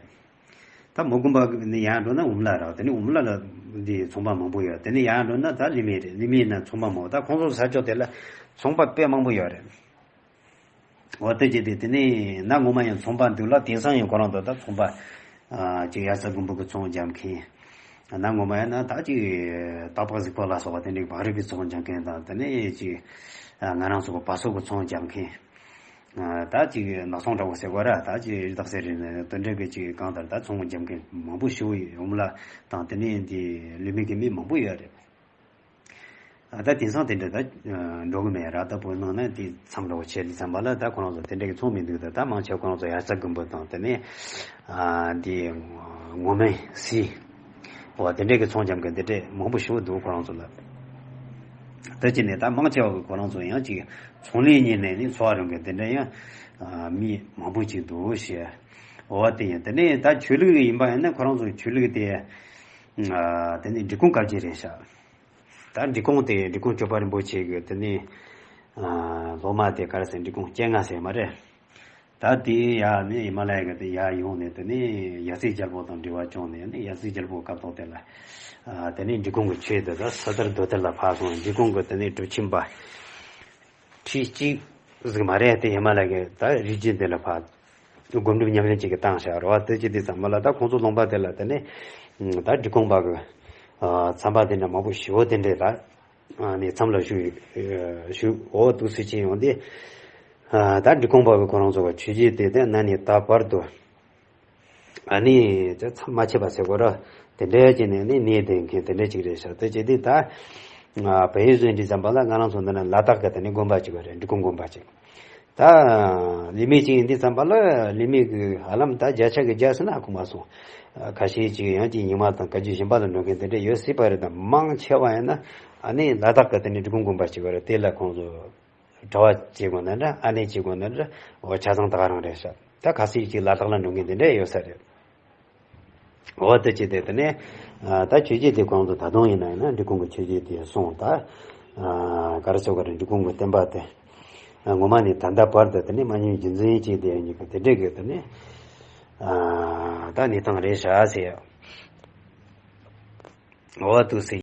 ད་མུ་ཀུམ་པ་ནས་ཡར་འགྲོ་ན་ཨུམ་ལ་རེད། དེ་ནས་ཨུམ་ལ་ལ་འདི་ཚོང་པ་མང་པོ་ཡོད། དེ་ནས་ཡར་འགྲོ་ན་ད་ལི་མེ་རེད། ལི་མེ་ན་ཚོང་པ་མང་པོ། ད་ཁོང་ཚོ་ས་ཕྱོགས་དེ་ལ་ཚོང་པ་དཔེ་མང་པོ་ཡོད་རེད། འོ་དེ་བྱས་ཏེ་དེ་ནས་ན་ངོ་མ་ཡང་ཚོང་པ་འདུག་ལ། དེང་སང་ཡང་ཁོ་རང་ཚོ་ད་ཚོང་པ་ཨ་ཅིག་དབྱར་རྩྭ་དགུན་འབུ་གི་ཚོང་རྒྱག་མཁན། ན་ངོ་མ་ཡང་ན་ད་ཅིག་སྟག་ལྤགས་གཟིག་ཕོར་ལ་སོགས་པ་དེ་འདྲའི་བག་རིགས་ཀྱི་ཚོང་རྒྱག་མཁན་དང་། དེ་ནས་ཅིག་ང་རང་ཚོ་གི་བ་སོ་གི་ཚོང་རྒྱག་མཁན། ད་ཅིག་ནག་ཚོང་འདྲ་བོ་ཟེར་དགོས་ར། ད་ཅིག་རི་དྭགས་ཟེར་རེད་ན་དེ་འདྲ་གི་ཅིག་གང་ལྟར་ད་ཚོང་རྒྱག་མཁན་མང་པོ་ཞེ་པོ་ཡོད། ཨུམ་ལ་དང་དེ་ནས་འདི་ལི་མེ་གི་མི་མང་པོ་ཡོད་རེད། ད་དེང་སང་དེ་འདྲ་ད་འགྲོ་གི་མེད་ར། ད་བོད་ནང་ན་དེ་མཚམས་འདྲ་བོ་ཆད་དུས་ཙམ་པ་ལ་ད་ཁོ་རང་ཚོ་དེ་འདྲ་གི་ཚོང་མི་འདུག་ད་ད་མང་ཆེ་ཁོ་རང་ཚོ་དབྱར་རྩྭ་དགུན་འབུ་དང་དེ་ནས་འདི་ངོ་མའི་སི། འོ་དེ་འདྲའི་གི་ཚོང་རྒྱག་མཁན་དེ་འདྲས་མང་པོ་ཞེ་པོ་འདུག་ཁོ་རང་ཚོ་ལ། ད་ཅི་ནས་ད་མང་ཆེ་བ་གི་ཁོ་རང་ཚོ་ཡང་ཅིག་ཚོང་ལས་གཉེར་ནས་ནི་འཚོ་བ་རོལ་མཁན་དེ་འདྲ་ཡང་མི་མང་པོ་ཅིག་འདུག་ཞེས། འོ་དེ་ཡིན། དེ་ནས་ད་ཆོས་ལུགས་ཡིན་པ་ཡིན་ན་ཁོ་རང་ཚོ་ཆོས་ལུགས་དེ་དེ་ནས་འབྲི་གུང་བཀའ་བརྒྱུད་རེད་ཤག་ད་འབྲི་གུང་དེ་འབྲི་གུང་སྐྱོབ་པ་རིན་པོ་ཆེ་གི་དེ་ནས་སློབ་མ་དེ་ག་རེ་ཟེར། འབྲི་གུང་སྤྱན་སྔ་ཟེར་མ་རེད། ད་དེ་ཡར་ནས་ཧི་མ་ལ་ཡ་གི་དེ་ཡར་ཡོང་ནས་དེ་ནས་ཡ་སྲིད་རྒྱལ་པོ་དང་འབྲེལ་བ་བྱུང་ནས་ནི་ཡ་སྲིད་རྒྱལ་པོ་སྐབས་ཐོག་དེ་ལ་དེ་ནས་འབྲི་གུང་གི་ཆོས་དེ་ད་ས་དར་རྡོ་དར་ལ་ཕར་སོང་། འབྲི་གུང་གི་དེ་ནས་གྲུབ་ཆེན་པ་ཁྲི་གཅིག་ཟིག་མ་རེད་དེ་ཧི་མ་ལ་ཡ་གི་ད་རི་རྒྱུད་དེ་ལ་ཕར་སྒོམ་སྒྲུབ་ཉམས་ལེན་ཅིག་གི་བཏང་བཞག་རེད་བ། དེ་ཅི་དེ་ཙམ་པ་ལ་ད་ཁོང་ཚོ་ལུང་པ་དེ་ལ་དེ་ནས་ད་འབྲི་གུང་པ་གི་ཚན་པ་དེ་འདྲ་མང་པོ་ཞེ་པོ་དེ་འདྲས་ད། ནས་མཚམས་ལ་བཞུགས་བཞུགས། འོ་འདུག་སེ་ཅིག་ཡོང་དུས་ད་འབྲི་གུང་པ་གི་ཁོ་རང་ཚོ་གི་ཆོས་བརྒྱུད་དེ་དེ་ན་ནས་ད་བར་དུ་ཨ་ནི་དེ་མཚམས་མ་ཆད་པ་ཟེར་དགོས་ར། དེ་འདྲ་ཅིག་ནས་ནི་གནས་བསྡད་མཁན་དེ་འདྲ་ཅིག་རེད་ཤག་དེ་བྱས་དུས་ད་བལ་ཡུལ་ཟེར་དུས་ཙམ་པ་ལ་ང་རང་ཚོ་འདི་ན་ལ་དྭགས་ཀྱི་དེ་ནི་དགོན་པ་ཅིག་ཡོད་རེད། འབྲི་གུང་དགོན་པ་ཅིག་ད་ལི་མེ་ཅིག་ཡིན་དུས་ཙམ་པ་ལ་ལི་མེ་གི་ཧ་ལམ་ད་བརྒྱ་ཆ་གི་བརྒྱ་ཟེར་ན་ཨ་ཁུ་མ་སོང་། ཁ་ཤས་ཅིག་ཡང་ཅིག་ཉི་མ་དང་བཀའ་བརྒྱུད་གཞན་པ་ལ་འགྲོ་མཁན་དེ་འདྲ་ཡོད་སྲིད་པ་རེད། ད་མང་ཆེ་བ་ཡིན་ན་ཨ་ནི་ལ་དྭགས་ཀྱི་དེ་ནི་འབྲི་གུང་དགོན་པ་ཅིག་ཡོད་རེད། དེ་ལ་ཁོང་ཚོ་གྲྭ་པ་བྱེད་དགོས་ན་འདྲ། ཨ་ནེ་བྱེད་དགོས་ན་འདྲ། འོ་ཆ་ཚང་ད་ག་རང་རེད་ཤག་ད་ཁ་སང་ཅིག་ལ་དྭགས་ལ་འགྲོ་མཁན་དེ་འདྲ་ཡོད་ས་རེད། འོ་དེ་ཅི་དེ་དེ་ནས་ད་ཆོས་བརྒྱུད་དེ་གོང་དུ་ད་དུང་ཡིན་ན་ཡིན་ན་འབྲི་གུང་གི་ཆོས་བརྒྱུད་དེ་སོང་ད། ག་རེ་ཟེར་དགོས་རེད། འབྲི་གུང་གི་བསྟན་པ་དེ་ངོ་མ་ནས་ད་ལྟ་བར་དུ་དེ་ནས་མ་ཉམས་རྒྱུན་འཛིན་བྱས་དེ་ཡོད་མཁན་གྱི་དེ་འདྲས་ཀྱི་དེ་ནས་ད་གནས་སྟངས་རེད་ཤག་ཟེར། འོ་འདུག་སེ།